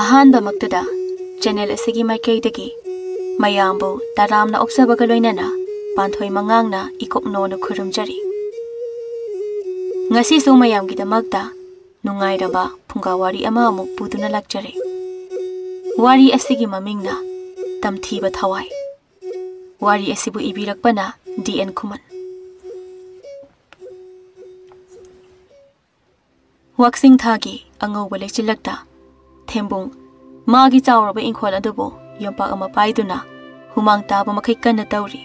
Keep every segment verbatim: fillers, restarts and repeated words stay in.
ꯑꯍꯥꯟꯕꯃꯛꯇꯗ channel ꯑꯁꯤꯒꯤ ꯃꯥꯏꯀꯩꯗꯒꯤ ꯃꯌꯥꯝꯕꯨ ꯇꯔꯥꯝꯅ ꯑꯣꯛꯆꯕꯒ ꯂꯣꯏꯅꯅ ꯄꯥꯟꯊꯣꯏ ꯃꯉꯥꯡꯅ ꯏꯀꯣꯛꯅꯣꯅ ꯈꯨꯔꯨꯝꯖꯔꯤ꯫ ꯉꯁꯤꯁꯨ ꯃꯌꯥꯝꯒꯤꯗꯃꯛꯇ ꯅꯨꯡꯉꯥꯏꯔꯕ ꯐꯨꯡꯒꯥ ꯋꯥꯔꯤ ꯑꯃ ꯑꯃꯨꯛ ꯄꯨꯗꯨꯅ ꯂꯥꯛꯆꯔꯦ꯫ ꯋꯥꯔꯤ ꯑꯁꯤꯒꯤ ꯃꯃꯤꯡꯅ ꯇꯝꯊꯤꯕ ꯊꯋꯥꯏ꯫ ꯋꯥꯔꯤ ꯑꯁꯤꯕꯨ ꯏꯕꯤꯔꯛꯄꯅ ꯗꯤ ꯑꯦꯟ ꯈꯨꯃꯟ꯫ ꯋꯥꯛꯆꯤꯡ ꯊꯥꯒꯤ ꯑꯉꯧꯕ ꯂꯩꯆꯤꯜꯂꯛꯇ ꯊꯦꯝꯕꯨꯡ ꯃꯥꯒꯤ ꯆꯥꯎꯔꯕ ꯏꯪꯈꯣꯜ ꯑꯗꯨꯕꯨ ꯌꯣꯝꯄꯥꯛ ꯑꯃ ꯄꯥꯏꯗꯨꯅ ꯍꯨꯃꯥꯡ ꯇꯥꯕ ꯃꯈꯩ ꯀꯟꯅ ꯇꯧꯔꯤ꯫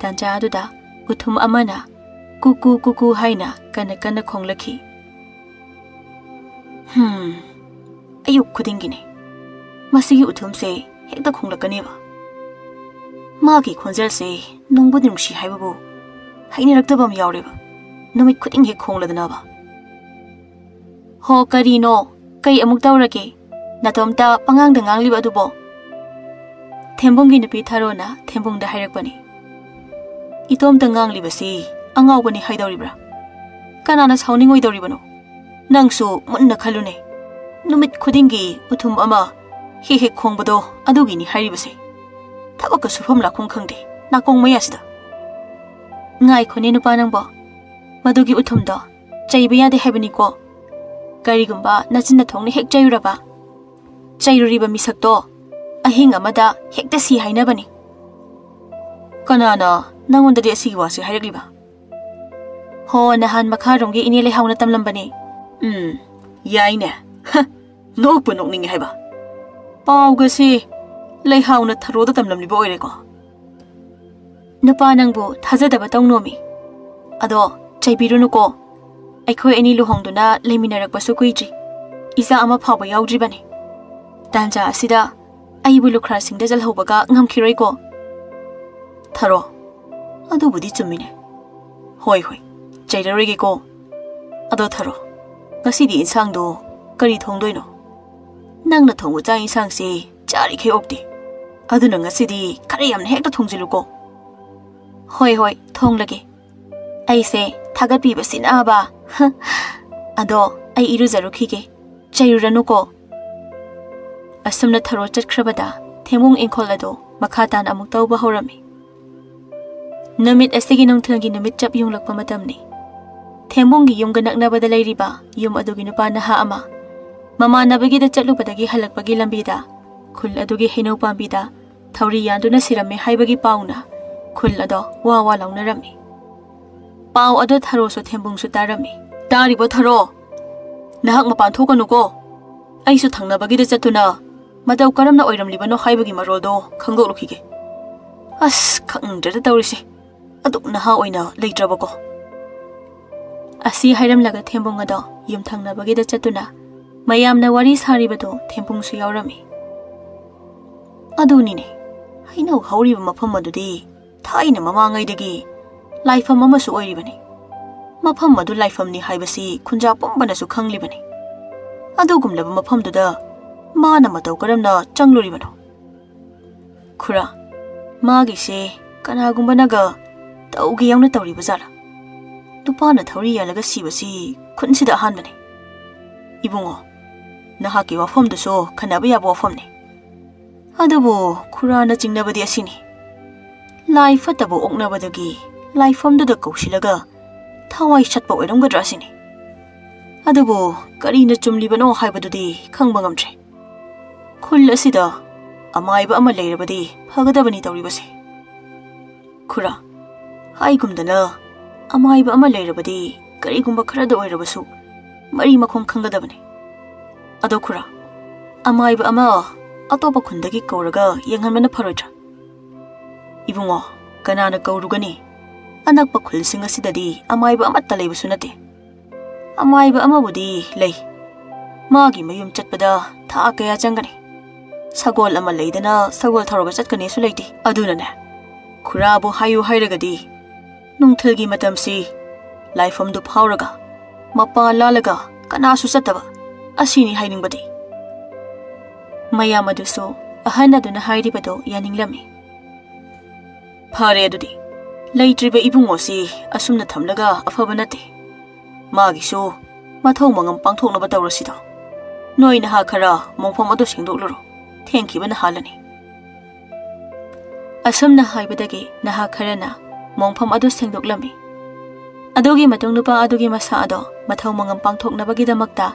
ꯇꯥꯟꯖꯥ ꯑꯗꯨꯗ ꯎꯊꯨꯝ ꯑꯃꯅ ꯀꯨꯀꯨ ꯀꯨꯀꯨ ꯍꯥꯏꯅ ꯀꯟꯅ ꯀꯟꯅ ꯈꯣꯡꯂꯛꯈꯤ꯫ "ꯍꯝ, ꯑꯌꯨꯛ ꯈꯨꯗꯤꯡꯒꯤꯅꯦ ꯃꯁꯤꯒꯤ ꯎꯊꯨꯝꯁꯦ ꯍꯦꯛꯇ ꯈꯣꯡꯂꯛꯀꯅꯦꯕ꯫ ꯃꯥꯒꯤ ꯈꯣꯟꯖꯦꯜꯁꯦ ꯅꯨꯡꯕꯨꯗꯤ ꯅꯨꯡꯁꯤ ꯍꯥꯏꯕꯕꯨ ꯍꯩꯅꯔꯛꯇꯕ ꯑꯃ ꯌꯥꯎꯔꯦꯕ, ꯅꯨꯃꯤꯠ ꯈꯨꯗꯤꯡ ꯍꯦꯛ ꯈꯣꯡꯂꯗꯅꯕ꯫" "ꯍꯣ, ꯀꯔꯤꯅꯣ? ꯀꯩ ꯑꯃꯨꯛ ꯇꯧꯔꯒꯦ? ꯅꯇꯣꯝꯇ ꯄꯉꯥꯡꯗ ꯉꯥꯡꯂꯤꯕ ꯑꯗꯨꯕꯣ?" ꯊꯦꯝꯕꯨꯡꯒꯤ ꯅꯨꯄꯤ ꯊꯔꯣꯅ ꯊꯦꯝꯕꯨꯡꯗ ꯍꯥꯏꯔꯛꯄꯅꯤ꯫ "ꯏꯇꯣꯝꯇ ꯉꯥꯡꯂꯤꯕꯁꯤ ꯑꯉꯥꯎꯕꯅꯤ ꯍꯥꯏꯗꯧꯔꯤꯕ꯭ꯔꯥ? ꯀꯅꯥꯅ ꯁꯥꯎꯅꯤꯡꯉꯣꯏꯗꯧꯔꯤꯕꯅꯣ? ꯅꯪꯁꯨ ꯃꯨꯟꯅ ꯈꯜꯂꯨꯅꯦ꯫ ꯅꯨꯃꯤꯠ ꯈꯨꯗꯤꯡꯒꯤ ꯎꯊꯨꯝ ꯑꯃ ꯍꯦꯛ ꯍꯦꯛ ꯈꯣꯡꯕꯗꯣ ꯑꯗꯨꯒꯤꯅꯤ ꯍꯥꯏꯔꯤꯕꯁꯦ꯫ ꯊꯕꯛꯀ ꯁꯨꯐꯝ ꯂꯥꯛꯐꯝ ꯈꯪꯗꯦ ꯅꯥꯀꯣꯡ ꯃꯌꯥꯁꯤꯗ꯫" "ꯉꯥꯏꯈꯣꯅꯦ ꯅꯨꯄꯥ ꯅꯪꯕꯣ, ꯃꯗꯨꯒꯤ ꯎꯊꯨꯝꯗꯣ ꯆꯩꯕ ꯌꯥꯗꯦ ꯍꯥꯏꯕꯅꯤꯀꯣ꯫ ꯀꯔꯤꯒꯨꯝꯕ ꯅꯆꯤꯟ ꯅꯊꯣꯡꯅ ꯍꯦꯛ ꯆꯩꯔꯨꯔꯕ, ꯆꯩꯔꯨꯔꯤꯕ ꯃꯤꯁꯛꯇꯣ ꯑꯍꯤꯡ ꯑꯃꯗ ꯍꯦꯛꯇ ꯁꯤ ꯍꯥꯏꯅꯕꯅꯤ꯫" "ꯀꯅꯥꯅ ꯅꯪꯉꯣꯟꯗꯗꯤ ꯑꯁꯤꯒꯤ ꯋꯥꯁꯦ ꯍꯥꯏꯔꯛꯂꯤꯕ?" "ꯍꯣ, ꯅꯍꯥꯟ ꯃꯈꯥꯔꯣꯝꯒꯤ ꯏꯅꯦ ꯂꯩꯍꯥꯎꯅ ꯇꯝꯂꯝꯕꯅꯦ꯫" "ꯎꯝ, ꯌꯥꯏꯅꯦ꯫ ꯍ, ꯅꯣꯛꯄꯨ ꯅꯣꯛꯅꯤꯡꯉꯦ ꯍꯥꯏꯕ꯫ ꯄꯥꯎꯒꯁꯤ ꯂꯩꯍꯥꯎꯅ ꯊꯔꯣꯗ ꯇꯝꯂꯝꯂꯤꯕ ꯑꯣꯏꯔꯦꯀꯣ꯫" "ꯅꯨꯄꯥ ꯅꯪꯕꯨ ꯊꯥꯖꯗꯕ ꯇꯧꯅꯣꯃꯤ꯫ ꯑꯗꯣ ꯆꯩꯕꯤꯔꯨꯅꯨꯀꯣ꯫ ꯑꯩꯈꯣꯏ ꯑꯅꯤ ꯂꯨꯍꯣꯡꯗꯨꯅ ꯂꯩꯃꯤꯟꯅꯔꯛꯄꯁꯨ ꯀꯨꯏꯗ꯭ꯔꯤ꯫ ꯏꯆꯥ ꯑꯃ ꯐꯥꯎꯕ ꯌꯥꯎꯗ꯭ꯔꯤꯕꯅꯤ꯫ ꯇꯥꯟꯖꯥ ꯑꯁꯤꯗ ꯑꯩꯕꯨ ꯂꯨꯈ꯭ꯔꯥꯁꯤꯡꯗ ꯆꯜꯍꯧꯕꯒ ꯉꯝꯈꯤꯔꯣꯏꯀꯣ꯫" "ꯊꯔꯣ, ꯑꯗꯨꯕꯨꯗꯤ ꯆꯨꯝꯃꯤꯅꯦ꯫ ꯍꯣꯏ, ꯍꯣꯏ, ꯆꯩꯔꯔꯣꯏꯒꯦꯀꯣ꯫ ꯑꯗꯣ ꯊꯔꯣ, ꯉꯁꯤꯗꯤ ꯏꯟꯁꯥꯡꯗꯣ ꯀꯔꯤ ꯊꯣꯡꯗꯣꯏꯅꯣ? ꯅꯪꯅ ꯊꯣꯡꯕ ꯆꯥꯛ ꯏꯟꯁꯥꯡꯁꯦ ꯆꯥꯔꯤꯈꯩ ꯑꯣꯛꯇꯦ꯫ ꯑꯗꯨꯅ ꯉꯁꯤꯗꯤ ꯈꯔ ꯌꯥꯝꯅ ꯍꯦꯛꯇ ꯊꯣꯡꯖꯤꯜꯂꯨꯀꯣ꯫" "ꯍꯣꯏ, ꯍꯣꯏ, ꯊꯣꯡꯂꯒꯦ꯫ ꯑꯩꯁꯦ ꯊꯥꯒꯠꯄꯤꯕꯁꯤꯅꯕ꯫ ꯍ, ꯑꯗꯣ ꯑꯩ ꯏꯔꯨꯖꯔꯨꯈꯤꯒꯦ꯫ ꯆꯩꯔꯨꯔꯅꯨꯀꯣ꯫" ꯑꯁꯨꯝꯅ ꯊꯔꯣ ꯆꯠꯈ꯭ꯔꯕꯗ ꯊꯦꯝꯕꯨꯡ ꯏꯪꯈꯣꯜ ꯑꯗꯨ ꯃꯈꯥ ꯇꯥꯅ ꯑꯃꯨꯛ ꯇꯧꯕ ꯍꯧꯔꯝꯃꯤ꯫ ꯅꯨꯃꯤꯠ ꯑꯁꯤꯒꯤ ꯅꯨꯡꯊꯤꯜꯒꯤ ꯅꯨꯃꯤꯠ ꯆꯞ ꯌꯨꯡꯂꯛꯄ ꯃꯇꯝꯅꯤ꯫ ꯊꯦꯝꯕꯨꯡꯒꯤ ꯌꯨꯝꯒ ꯅꯛꯅꯕꯗ ꯂꯩꯔꯤꯕ ꯌꯨꯝ ꯑꯗꯨꯒꯤ ꯅꯨꯄꯥ ꯅꯍꯥ ꯑꯃ ꯃꯃꯥꯟꯅꯕꯒꯤꯗ ꯆꯠꯂꯨꯕꯗꯒꯤ ꯍꯜꯂꯛꯄꯒꯤ ꯂꯝꯕꯤꯗ ꯈꯨꯜ ꯑꯗꯨꯒꯤ ꯍꯩꯅꯧ ꯄꯥꯝꯕꯤꯗ ꯊꯧꯔꯤ ꯌꯥꯟꯗꯨꯅ ꯁꯤꯔꯝꯃꯦ ꯍꯥꯏꯕꯒꯤ ꯄꯥꯎꯅ ꯈꯨꯜ ꯑꯗꯣ ꯋꯥ ꯋꯥ ꯂꯥꯎꯅꯔꯝꯃꯤ꯫ ꯄꯥꯎ ꯑꯗꯣ ꯊꯔꯣꯁꯨ ꯊꯦꯝꯕꯨꯡꯁꯨ ꯇꯥꯔꯝꯃꯤ꯫ "ꯇꯥꯔꯤꯕꯣ ꯊꯔꯣ? ꯅꯍꯥꯛ ꯃꯄꯥꯟ ꯊꯣꯛꯀꯅꯨꯀꯣ꯫ ꯑꯩꯁꯨ ꯊꯪꯅꯕꯒꯤꯗ ꯆꯠꯇꯨꯅ ꯃꯇꯧ ꯀꯔꯝꯅ ꯑꯣꯏꯔꯝꯂꯤꯕꯅꯣ ꯍꯥꯏꯕꯒꯤ ꯃꯔꯣꯜꯗꯣ ꯈꯪꯗꯣꯛꯂꯨꯈꯤꯒꯦ꯫ ꯑꯁ, ꯈꯪꯗ꯭ꯔꯦꯗ ꯇꯧꯔꯤꯁꯦ꯫ ꯑꯗꯨꯛ ꯅꯍꯥ ꯑꯣꯏꯅ ꯂꯩꯇ꯭ꯔꯕꯀꯣ?" ꯑꯁꯤ ꯍꯥꯏꯔꯝꯂꯒ ꯊꯦꯝꯕꯨꯡ ꯑꯗꯣ ꯌꯨꯝꯊꯪꯅꯕꯒꯤꯗ ꯆꯠꯇꯨꯅ ꯃꯌꯥꯝꯅ ꯋꯥꯔꯤ ꯁꯥꯔꯤꯕꯗꯣ ꯊꯦꯝꯕꯨꯡꯁꯨ ꯌꯥꯎꯔꯝꯃꯤ꯫ "ꯑꯗꯨꯅꯤꯅꯦ, ꯍꯩꯅꯧ ꯍꯧꯔꯤꯕ ꯃꯐꯝ ꯑꯗꯨꯗꯤ ꯊꯥꯏꯅ ꯃꯃꯥꯡꯉꯩꯗꯒꯤ ꯂꯥꯏꯐꯝ ꯑꯃꯁꯨ ꯑꯣꯏꯔꯤꯕꯅꯤ꯫ ꯃꯐꯝ ꯑꯗꯨ ꯂꯥꯏꯐꯝꯅꯤ ꯍꯥꯏꯕꯁꯤ ꯈꯨꯟꯖꯥ ꯄꯨꯝꯕꯅꯁꯨ ꯈꯪꯂꯤꯕꯅꯤ꯫ ꯑꯗꯨꯒꯨꯝꯂꯕ ꯃꯐꯝꯗꯨꯗ ꯃꯥꯅ ꯃꯇꯧ ꯀꯔꯝꯅ ꯆꯪꯂꯨꯔꯤꯕꯅꯣ? ꯈꯨꯔꯥ, ꯃꯥꯒꯤꯁꯦ ꯀꯅꯥꯒꯨꯝꯕꯅꯒ ꯇꯧꯒꯦ ꯌꯥꯎꯅ ꯇꯧꯔꯤꯕ ꯖꯥꯠꯂꯥ? ꯅꯨꯄꯥꯅ ꯊꯧꯔꯤ ꯌꯥꯜꯂꯒ ꯁꯤꯕꯁꯤ ꯈꯨꯟꯁꯤꯗ ꯑꯍꯥꯟꯕꯅꯤ꯫ ꯏꯕꯨꯡꯉꯣ, ꯅꯍꯥꯛꯀꯤ ꯋꯥꯐꯝꯗꯨꯁꯨ ꯈꯟꯅꯕ ꯌꯥꯕ ꯋꯥꯐꯝꯅꯤ꯫ ꯑꯗꯨꯕꯨ ꯈꯨꯔꯥꯅ ꯆꯤꯡꯅꯕꯗꯤ ꯑꯁꯤꯅꯤ, ꯂꯥꯏ ꯐꯠꯇꯕ ꯑꯣꯛꯅꯕꯗꯒꯤ ꯂꯥꯏꯐꯝꯗꯨꯗ ꯀꯧꯁꯤꯜꯂꯒ ꯊꯋꯥꯏ ꯁꯠꯄ ꯑꯣꯏꯔꯝꯒꯗ꯭ꯔꯥ ꯁꯤꯅꯤ꯫ ꯑꯗꯨꯕꯨ ꯀꯔꯤꯅ ꯆꯨꯝꯂꯤꯕꯅꯣ ꯍꯥꯏꯕꯗꯨꯗꯤ ꯈꯪꯕ ꯉꯝꯗ꯭ꯔꯦ꯫ ꯈꯨꯜ ꯑꯁꯤꯗ ꯑꯃꯥꯏꯕ ꯑꯃ ꯂꯩꯔꯕꯗꯤ ꯐꯒꯗꯕꯅꯤ ꯇꯧꯔꯤꯕꯁꯦ꯫ ꯈꯨꯔꯥ, ꯍꯥꯏꯒꯨꯝꯗꯅ ꯑꯃꯥꯏꯕ ꯑꯃ ꯂꯩꯔꯕꯗꯤ ꯀꯔꯤꯒꯨꯝꯕ ꯈꯔꯗ ꯑꯣꯏꯔꯕꯁꯨ ꯃꯔꯤ ꯃꯈꯣꯡ ꯈꯪꯒꯗꯕꯅꯤ꯫ ꯑꯗꯣ ꯈꯨꯔꯥ, ꯑꯃꯥꯏꯕ ꯑꯃ ꯑꯇꯣꯞꯄ ꯈꯨꯟꯗꯒꯤ ꯀꯧꯔꯒ ꯌꯦꯡꯍꯟꯕꯅ ꯐꯔꯣꯏꯗ꯭ꯔꯥ? ꯏꯕꯨꯡꯉꯣ, ꯀꯅꯥꯅ ꯀꯧꯔꯨꯒꯅꯤ? ꯑꯅꯛꯄ ꯈꯨꯜꯁꯤꯡ ꯑꯁꯤꯗꯗꯤ ꯑꯃꯥꯏꯕ ꯑꯃꯠꯇ ꯂꯩꯕꯁꯨ ꯅꯠꯇꯦ꯫ ꯑꯃꯥꯏꯕ ꯑꯃꯕꯨꯗꯤ ꯂꯩ꯫ ꯃꯥꯒꯤ ꯃꯌꯨꯝ ꯆꯠꯄꯗ ꯊꯥ ꯀꯌꯥ ꯆꯪꯒꯅꯤ? ꯁꯒꯣꯜ ꯑꯃ ꯂꯩꯗꯅ ꯁꯒꯣꯜ ꯊꯧꯔꯒ ꯆꯠꯀꯅꯤꯁꯨ ꯂꯩꯇꯦ꯫ ꯑꯗꯨꯅꯅꯦ, ꯈꯨꯔꯥꯕꯨ ꯍꯥꯏꯌꯨ ꯍꯥꯏꯔꯒꯗꯤ ꯅꯨꯡꯊꯤꯜꯒꯤ ꯃꯇꯝꯁꯤ ꯂꯥꯏꯐꯝꯗꯨ ꯐꯥꯎꯔꯒ ꯃꯄꯥ ꯂꯥꯜꯂꯒ ꯀꯅꯥꯁꯨ ꯆꯠꯇꯕ ꯑꯁꯤꯅꯤ ꯍꯥꯏꯅꯤꯡꯕꯗꯤ꯫ ꯃꯌꯥꯝ ꯑꯗꯨꯁꯨ ꯑꯍꯟ ꯑꯗꯨꯅ ꯍꯥꯏꯔꯤꯕꯗꯨ ꯌꯥꯅꯤꯡꯂꯝꯃꯤ꯫ ꯐꯔꯦ ꯑꯗꯨꯗꯤ, ꯂꯩꯇ꯭ꯔꯤꯕ ꯏꯕꯨꯡꯉꯣꯁꯤ ꯑꯁꯨꯝꯅ ꯊꯝꯂꯒ ꯑꯐꯕ ꯅꯠꯇꯦ꯫ ꯃꯥꯒꯤꯁꯨ ꯃꯊꯧ ꯃꯉꯝ ꯄꯥꯡꯊꯣꯛꯅꯕ ꯇꯧꯔꯁꯤꯗꯣ꯫ "ꯅꯣꯏ ꯅꯍꯥ ꯈꯔ ꯃꯣꯡꯐꯝ ꯑꯗꯨ ꯁꯦꯡꯗꯣꯛꯂꯨꯔꯣ, ꯊꯦꯡꯈꯤꯕꯅ ꯍꯥꯜꯂꯅꯤ"꯫ ꯑꯁꯨꯝꯅ ꯍꯥꯏꯕꯗꯒꯤ ꯅꯍꯥ ꯈꯔꯅ ꯃꯣꯡꯐꯝ ꯑꯗꯨ ꯁꯦꯡꯗꯣꯛꯂꯝꯃꯤ꯫ ꯑꯗꯨꯒꯤ ꯃꯇꯨꯡ ꯅꯨꯄꯥ ꯑꯗꯨꯒꯤ ꯃꯁꯥ ꯑꯗꯣ ꯃꯊꯧ ꯃꯉꯝ ꯄꯥꯡꯊꯣꯛꯅꯕꯒꯤꯗꯃꯛꯇ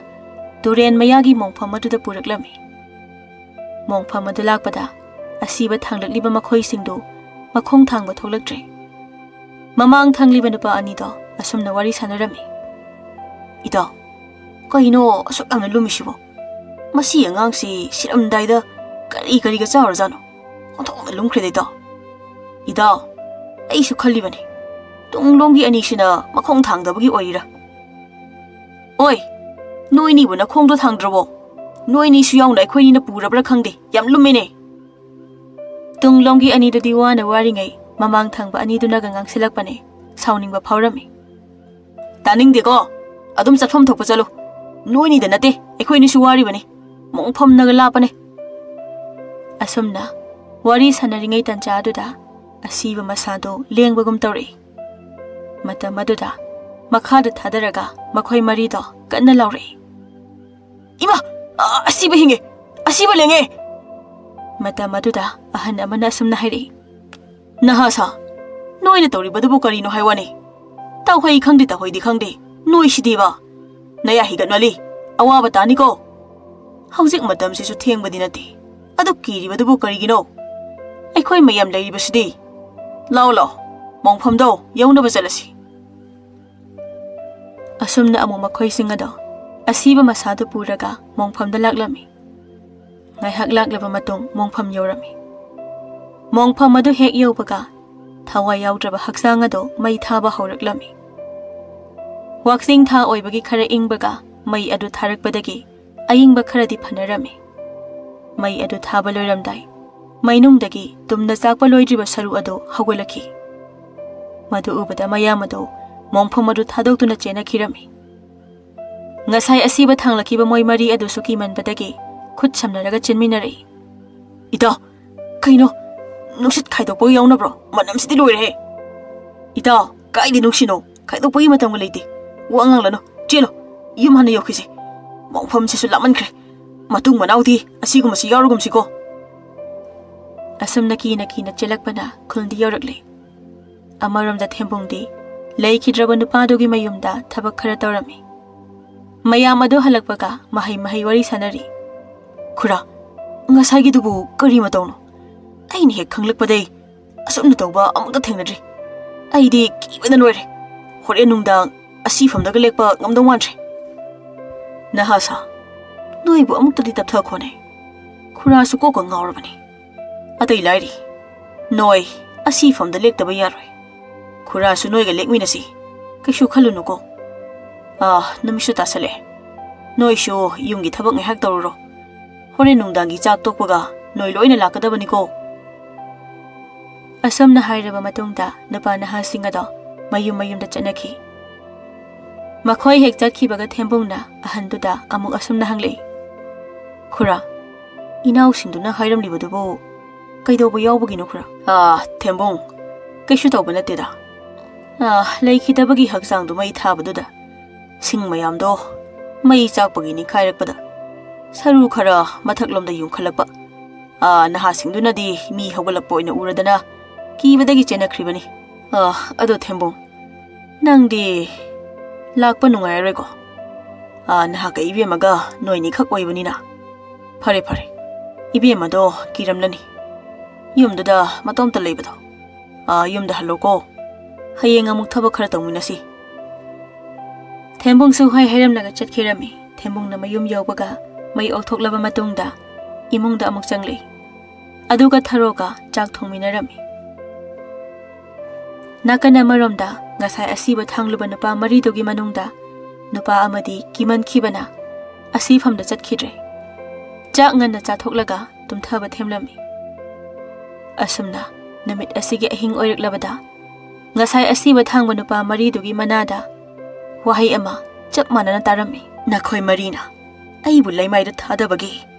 ꯇꯨꯔꯦꯟ ꯃꯌꯥꯒꯤ ꯃꯣꯡꯐꯝ ꯑꯗꯨꯗ ꯄꯨꯔꯛꯂꯝꯃꯤ꯫ ꯃꯣꯡꯐꯝ ꯑꯗꯨ ꯂꯥꯛꯄꯗ ꯑꯁꯤꯕ ꯊꯥꯡꯂꯛꯂꯤꯕ ꯃꯈꯣꯏꯁꯤꯡꯗꯨ ꯃꯈꯣꯡ ꯊꯥꯡꯕ ꯊꯣꯛꯂꯛꯇ꯭ꯔꯦ꯫ ꯃꯃꯥꯡ ꯊꯪꯂꯤꯕ ꯅꯨꯄꯥ ꯑꯅꯤꯗꯣ ꯑꯁꯨꯝꯅ ꯋꯥꯔꯤ ꯁꯥꯟꯅꯔꯝꯃꯤ꯫ "ꯏꯇꯥꯎ, ꯀꯩꯅꯣ ꯑꯁꯨꯛ ꯌꯥꯝꯅ ꯂꯨꯝꯃꯤꯁꯤꯕꯣ? ꯃꯁꯤ ꯑꯉꯥꯡꯁꯤ ꯁꯤꯔꯝꯗꯥꯏꯗ ꯀꯔꯤ ꯀꯔꯤꯒ ꯆꯥꯔꯖꯥꯠꯅꯣ? ꯑꯣꯟꯊꯣꯛꯅ ꯂꯨꯝꯈ꯭ꯔꯦꯗ, ꯏꯇꯥꯎ"꯫ "ꯏꯇꯥꯎ, ꯑꯩꯁꯨ ꯈꯜꯂꯤꯕꯅꯤ, ꯇꯨꯡꯂꯣꯝꯒꯤ ꯑꯅꯤꯁꯤꯅ ꯃꯈꯣꯡ ꯊꯥꯡꯗꯕꯒꯤ ꯑꯣꯏꯔꯤꯔꯥ?" "ꯑꯣꯏ, ꯅꯣꯏꯅꯤꯕꯨ ꯅꯈꯣꯡꯗꯣ ꯊꯥꯡꯗ꯭ꯔꯕꯣ? ꯅꯣꯏꯅꯤꯁꯨ ꯌꯥꯎꯅ ꯑꯩꯈꯣꯏꯅꯤꯅ ꯄꯨꯔꯕ꯭ꯔꯥ ꯈꯪꯗꯦ, ꯌꯥꯝ ꯂꯨꯝꯃꯤꯅꯦ"꯫ ꯇꯨꯡꯂꯣꯝꯒꯤ ꯑꯅꯤꯗꯨꯗꯤ ꯋꯥꯅ ꯋꯥꯔꯤꯉꯩ ꯃꯃꯥꯡ ꯊꯪꯕ ꯑꯅꯤꯗꯨꯅꯒ ꯉꯥꯡꯁꯤꯜꯂꯛꯄꯅꯦ꯫ ꯁꯥꯎꯅꯤꯡꯕ ꯐꯥꯎꯔꯝꯃꯤ꯫ "ꯇꯥꯅꯤꯡꯗꯦꯀꯣ, ꯑꯗꯨꯝ ꯆꯠꯐꯝ ꯊꯣꯛꯄ ꯆꯠꯂꯨ꯫ ꯅꯣꯏꯅꯤꯗ ꯅꯠꯇꯦ, ꯑꯩꯈꯣꯏꯅꯤꯁꯨ ꯋꯥꯔꯤꯕꯅꯤ꯫ ꯃꯣꯡꯐꯝꯅꯒ ꯂꯥꯞꯄꯅꯦ"꯫ ꯑꯁꯨꯝꯅ ꯋꯥꯔꯤ ꯁꯥꯟꯅꯔꯤꯉꯩ ꯇꯟꯖꯥ ꯑꯗꯨꯗ ꯑꯁꯤꯕ ꯃꯁꯥꯗꯣ ꯂꯦꯡꯕꯒꯨꯝ ꯇꯧꯔꯛꯏ꯫ ꯃꯇꯝ ꯑꯗꯨꯗ ꯃꯈꯥꯗ ꯊꯥꯗꯔꯒ ꯃꯈꯣꯏ ꯃꯔꯤꯗꯣ ꯀꯟꯅ ꯂꯥꯎꯔꯛꯏ꯫ "ꯏꯃꯥ! ꯑ, ꯑꯁꯤꯕ ꯍꯤꯡꯉꯦ! ꯑꯁꯤꯕ ꯂꯦꯡꯉꯦ!" ꯃꯇꯝ ꯑꯗꯨꯗ ꯑꯍꯟ ꯑꯃꯅ ꯑꯁꯨꯝꯅ ꯍꯥꯏꯔꯛꯏ꯫ "ꯅꯍꯥ ꯁꯥ, ꯅꯣꯏꯅ ꯇꯧꯔꯤꯕꯗꯨꯕꯨ ꯀꯔꯤꯅꯣ ꯍꯥꯏ ꯋꯥꯅꯤ? ꯇꯧꯍꯩ ꯈꯪꯗꯦ, ꯇꯧꯍꯩꯗꯤ ꯈꯪꯗꯦ, ꯅꯣꯏꯁꯤꯗꯤꯕ! ꯅꯌꯥ ꯍꯤꯒꯠꯃꯜꯂꯤ, ꯑꯋꯥꯕ ꯇꯥꯅꯤꯀꯣ! ꯍꯧꯖꯤꯛ ꯃꯇꯝꯁꯤꯁꯨ ꯊꯦꯡꯕꯗꯤ ꯅꯠꯇꯦ, ꯑꯗꯨ ꯀꯤꯔꯤꯕꯗꯨꯕꯨ ꯀꯔꯤꯒꯤꯅꯣ? ꯑꯩꯈꯣꯏ ꯃꯌꯥꯝ ꯂꯩꯔꯤꯕꯁꯤꯗꯤ꯫ ꯂꯥꯛꯑꯣ, ꯂꯥꯛꯑꯣ, ꯃꯣꯡꯐꯝꯗꯣ ꯌꯧꯅꯕ ꯆꯠꯂꯁꯤ"꯫ ꯑꯁꯨꯝꯅ ꯑꯃꯨꯛ ꯃꯈꯣꯏꯁꯤꯡ ꯑꯗꯣ ꯑꯁꯤꯕ ꯃꯁꯥꯗꯨ ꯄꯨꯔꯒ ꯃꯣꯡꯐꯝꯗ ꯂꯥꯛꯂꯝꯃꯤ꯫ ꯉꯥꯏꯍꯥꯛ ꯂꯥꯛꯂꯕ ꯃꯇꯨꯡ ꯃꯣꯡꯐꯝ ꯌꯧꯔꯝꯃꯤ꯫ ꯃꯣꯡꯐꯝ ꯑꯗꯨ ꯍꯦꯛ ꯌꯧꯕꯒ ꯊꯋꯥꯏ ꯌꯥꯎꯗ꯭ꯔꯕ ꯍꯛꯆꯥꯡ ꯑꯗꯨ ꯃꯩ ꯊꯥꯕ ꯍꯧꯔꯛꯂꯝꯃꯤ꯫ ꯋꯥꯛꯆꯤꯡ ꯊꯥ ꯑꯣꯏꯕꯒꯤ ꯈꯔ ꯏꯪꯕꯒ ꯃꯩ ꯑꯗꯨ ꯊꯥꯔꯛꯄꯗꯒꯤ ꯑꯏꯪꯕ ꯈꯔꯗꯤ ꯐꯅꯔꯝꯃꯤ꯫ ꯃꯩ ꯑꯗꯨ ꯊꯥꯕ ꯂꯣꯏꯔꯝꯗꯥꯏ ꯃꯩꯅꯨꯡꯗꯒꯤ ꯇꯨꯝꯅ ꯆꯥꯛꯄ ꯂꯣꯏꯗ꯭ꯔꯤꯕ ꯁꯔꯨ ꯑꯗꯨ ꯍꯧꯒꯠꯂꯛꯈꯤ꯫ ꯃꯗꯨ ꯎꯕꯗ ꯃꯌꯥꯝ ꯑꯗꯨ ꯃꯣꯡꯐꯝ ꯑꯗꯨ ꯊꯥꯗꯣꯛꯇꯨꯅ ꯆꯦꯟꯅꯈꯤꯔꯝꯃꯤ꯫ ꯉꯁꯥꯏ ꯑꯁꯤꯕ ꯊꯥꯡꯂꯛꯈꯤꯕ ꯃꯣꯏ ꯃꯔꯤ ꯑꯗꯨꯁꯨ ꯀꯤꯃꯟꯕꯗꯒꯤ ꯈꯨꯠ ꯁꯝꯅꯔꯒ ꯆꯦꯟꯃꯤꯟꯅꯔꯛꯏ꯫ "ꯏꯇꯥꯎ, ꯀꯩꯅꯣ? ꯅꯨꯡꯁꯤꯠ ꯈꯥꯏꯗꯣꯛꯄꯒ ꯌꯥꯎꯅꯕ꯭ꯔꯣ? ꯃꯅꯝꯁꯤꯗꯤ ꯂꯣꯏꯔꯦꯍꯦ!" "ꯏꯇꯥꯎ, ꯀꯥꯏꯗꯤ ꯅꯨꯡꯁꯤꯠꯅꯣ? ꯈꯥꯏꯗꯣꯛꯄꯒꯤ ꯃꯇꯝꯒ ꯂꯩꯇꯦ꯫ ꯋꯥ ꯉꯥꯡꯂꯅꯨ, ꯆꯦꯜꯂꯣ, ꯌꯨꯝ ꯍꯥꯟꯅ ꯌꯧꯈꯤꯁꯦ"꯫ ꯃꯐꯝꯁꯤꯁꯨ ꯂꯥꯞꯃꯟꯈ꯭ꯔꯦ꯫ ꯃꯇꯨꯡ ꯃꯅꯥꯎꯗꯤ ꯑꯁꯤꯒꯨꯝꯕꯁꯤ ꯌꯥꯎꯔꯒꯨꯝꯁꯤꯀꯣ꯫ ꯑꯁꯨꯝꯅ ꯀꯤꯅ ꯀꯤꯅ ꯆꯦꯜꯂꯛꯄꯅ ꯈꯨꯜꯗꯤ ꯌꯧꯔꯛꯂꯦ꯫ ꯑꯃꯔꯣꯝꯗ ꯊꯦꯝꯕꯨꯡꯗꯤ ꯂꯩꯈꯤꯗ꯭ꯔꯕ ꯅꯨꯄꯥꯗꯨꯒꯤ ꯃꯌꯨꯝꯗ ꯊꯕꯛ ꯈꯔ ꯇꯧꯔꯝꯃꯤ꯫ ꯃꯌꯥꯝ ꯑꯗꯨ ꯍꯜꯂꯛꯄꯒ ꯃꯍꯩ ꯃꯍꯩ ꯋꯥꯔꯤ ꯁꯥꯟꯅꯔꯤ꯫ "ꯈꯨꯔꯥ, ꯉꯁꯥꯏꯒꯤꯗꯨꯕꯨ ꯀꯔꯤ ꯃꯇꯧꯅꯣ? ꯑꯩꯅ ꯍꯦꯛ ꯈꯪꯂꯛꯄꯗꯩ ꯑꯁꯨꯝꯅ ꯇꯧꯕ ꯑꯃꯨꯛꯇ ꯊꯦꯡꯅꯗ꯭ꯔꯤ꯫ ꯑꯩꯗꯤ ꯀꯤꯕꯅ ꯂꯣꯏꯔꯦ꯫ ꯍꯣꯔꯦꯟ ꯅꯨꯡꯗꯥꯡ ꯑꯁꯤꯐꯝꯗꯒ ꯂꯦꯛꯄ ꯉꯝꯗꯧ ꯃꯥꯟꯗ꯭ꯔꯦ꯫ ꯅꯍꯥꯁꯥ, ꯅꯣꯏꯕꯨ ꯑꯃꯨꯛꯇꯗꯤ ꯇꯞꯊꯈꯣꯅꯦ꯫ ꯈꯨꯔꯥꯁꯨ ꯀꯣꯛꯀ ꯉꯥꯎꯔꯕꯅꯤ꯫ ꯑꯇꯩ ꯂꯥꯏꯔꯤ, ꯅꯣꯏ ꯑꯁꯤꯐꯝꯗ ꯂꯦꯛꯇꯕ ꯌꯥꯔꯣꯏ꯫ ꯈꯨꯔꯥꯁꯨ ꯅꯣꯏꯒ ꯂꯦꯛꯃꯤꯟꯅꯁꯤ꯫ ꯀꯩꯁꯨ ꯈꯜꯂꯨꯅꯨꯀꯣ꯫ ꯑꯥ, ꯅꯨꯃꯤꯠꯁꯨ ꯇꯥꯁꯜꯂꯛꯑꯦ꯫ ꯅꯣꯏꯁꯨ ꯌꯨꯝꯒꯤ ꯊꯕꯛ ꯉꯥꯏꯍꯥꯛ ꯇꯧꯔꯨꯔꯣ꯫ ꯍꯣꯔꯦꯟ ꯅꯨꯡꯗꯥꯡꯒꯤ ꯆꯥꯛ ꯇꯣꯛꯄꯒ ꯅꯣꯏ ꯂꯣꯏꯅ ꯂꯥꯛꯀꯗꯕꯅꯤꯀꯣ꯫" ꯑꯁꯨꯝꯅ ꯍꯥꯏꯔꯕ ꯃꯇꯨꯡꯗ ꯅꯨꯄꯥ ꯅꯍꯥꯁꯤꯡ ꯑꯗꯣ ꯃꯌꯨꯝ ꯃꯌꯨꯝꯗ ꯆꯠꯅꯈꯤ꯫ ꯃꯈꯣꯏ ꯍꯦꯛ ꯆꯠꯈꯤꯕꯒ ꯊꯦꯝꯕꯨꯡꯅ ꯑꯍꯟꯗꯨꯗ ꯑꯃꯨꯛ ꯑꯁꯨꯝꯅ ꯍꯪꯂꯛꯏ, "ꯈꯨꯔꯥ, ꯏꯅꯥꯎꯁꯤꯡꯗꯨꯅ ꯍꯥꯏꯔꯝꯂꯤꯕꯗꯨꯕꯨ ꯀꯩꯗꯧꯕ ꯌꯥꯎꯕꯒꯤꯅꯣ ꯈꯨꯔꯥ?" "ꯑꯥ, ꯊꯦꯝꯕꯨꯡ, ꯀꯩꯁꯨ ꯇꯧꯕ ꯅꯠꯇꯦꯗ꯫ ꯑꯥ, ꯂꯩꯈꯤꯗꯕꯒꯤ ꯍꯛꯆꯥꯡꯗꯨ ꯃꯩ ꯊꯥꯕꯗꯨꯗ ꯁꯤꯡ ꯃꯌꯥꯝꯗꯣ ꯃꯩ ꯆꯥꯛꯄꯒꯤ ꯅꯤꯡꯈꯥꯏꯔꯛꯄꯗ ꯁꯔꯨ ꯈꯔ ꯃꯊꯛꯂꯣꯝꯗ ꯌꯨꯡꯈꯠꯂꯛꯄ꯫ ꯑꯥ, ꯅꯍꯥꯁꯤꯡꯗꯨꯅꯗꯤ ꯃꯤ ꯍꯧꯒꯠꯂꯛꯄ ꯑꯣꯏꯅ ꯎꯔꯗꯅ ꯀꯤꯕꯗꯒꯤ ꯆꯦꯟꯅꯈ꯭ꯔꯤꯕꯅꯤ꯫ ꯑꯥ, ꯑꯗꯣ ꯊꯦꯝꯕꯨꯡ, ꯅꯪꯗꯤ ꯂꯥꯛꯄ ꯅꯨꯡꯉꯥꯏꯔꯔꯣꯏꯀꯣ? ꯑꯥ, ꯅꯍꯥꯛꯀ ꯏꯕꯦꯝꯃꯒ ꯅꯣꯏꯅꯤꯈꯛ ꯑꯣꯏꯕꯅꯤꯅ꯫ ꯐꯔꯦ, ꯐꯔꯦ, ꯏꯕꯦꯝꯃꯗꯣ ꯀꯤꯔꯝꯂꯅꯤ꯫ ꯌꯨꯝꯗꯨꯗ ꯃꯇꯣꯝꯇ ꯂꯩꯕꯗꯣ꯫ ꯑꯥ, ꯌꯨꯝꯗ ꯍꯜꯂꯣꯀꯣ꯫ ꯍꯌꯦꯡ ꯑꯃꯨꯛ ꯊꯕꯛ ꯈꯔ ꯇꯧꯃꯤꯟꯅꯁꯤ꯫" ꯊꯦꯝꯕꯨꯡꯁꯨ ꯍꯥꯏ ꯍꯥꯏꯔꯝꯂꯒ ꯆꯠꯈꯤꯔꯝꯃꯤ꯫ ꯊꯦꯝꯕꯨꯡꯅ ꯃꯌꯨꯝ ꯌꯧꯕꯒ ꯃꯩ ꯑꯣꯛꯊꯣꯛꯂꯕ ꯃꯇꯨꯡꯗ ꯏꯃꯨꯡꯗ ꯑꯃꯨꯛ ꯆꯪꯂꯛꯏ꯫ ꯑꯗꯨꯒ ꯊꯔꯣꯒ ꯆꯥꯛ ꯊꯣꯡꯃꯤꯟꯅꯔꯝꯃꯤ꯫ ꯅꯥꯀꯟ ꯑꯃꯔꯣꯝꯗ ꯉꯁꯥꯏ ꯑꯁꯤꯕ ꯊꯥꯡꯂꯨꯕ ꯅꯨꯄꯥ ꯃꯔꯤꯗꯨꯒꯤ ꯃꯅꯨꯡꯗ ꯅꯨꯄꯥ ꯑꯃꯗꯤ ꯀꯤꯃꯟꯈꯤꯕꯅ ꯑꯁꯤꯐꯝꯗ ꯆꯠꯈꯤꯗ꯭ꯔꯦ꯫ ꯆꯥꯛ ꯉꯟꯅ ꯆꯥꯊꯣꯛꯂꯒ ꯇꯨꯝꯊꯕ ꯊꯦꯝꯂꯝꯃꯤ꯫ ꯑꯁꯨꯝꯅ ꯅꯨꯃꯤꯠ ꯑꯁꯤꯒꯤ ꯑꯍꯤꯡ ꯑꯣꯏꯔꯛꯂꯕꯗ ꯉꯁꯥꯏ ꯑꯁꯤꯕ ꯊꯥꯡꯕ ꯅꯨꯄꯥ ꯃꯔꯤꯗꯨꯒꯤ ꯃꯅꯥꯗ ꯋꯥꯍꯩ ꯑꯃ ꯆꯞ ꯃꯥꯟꯅꯅ ꯇꯥꯔꯝꯃꯤ꯫ "ꯅꯈꯣꯏ ꯃꯔꯤꯅ ꯑꯩꯕꯨ ꯂꯩꯃꯥꯏꯗ ꯊꯥꯗꯕꯒꯤ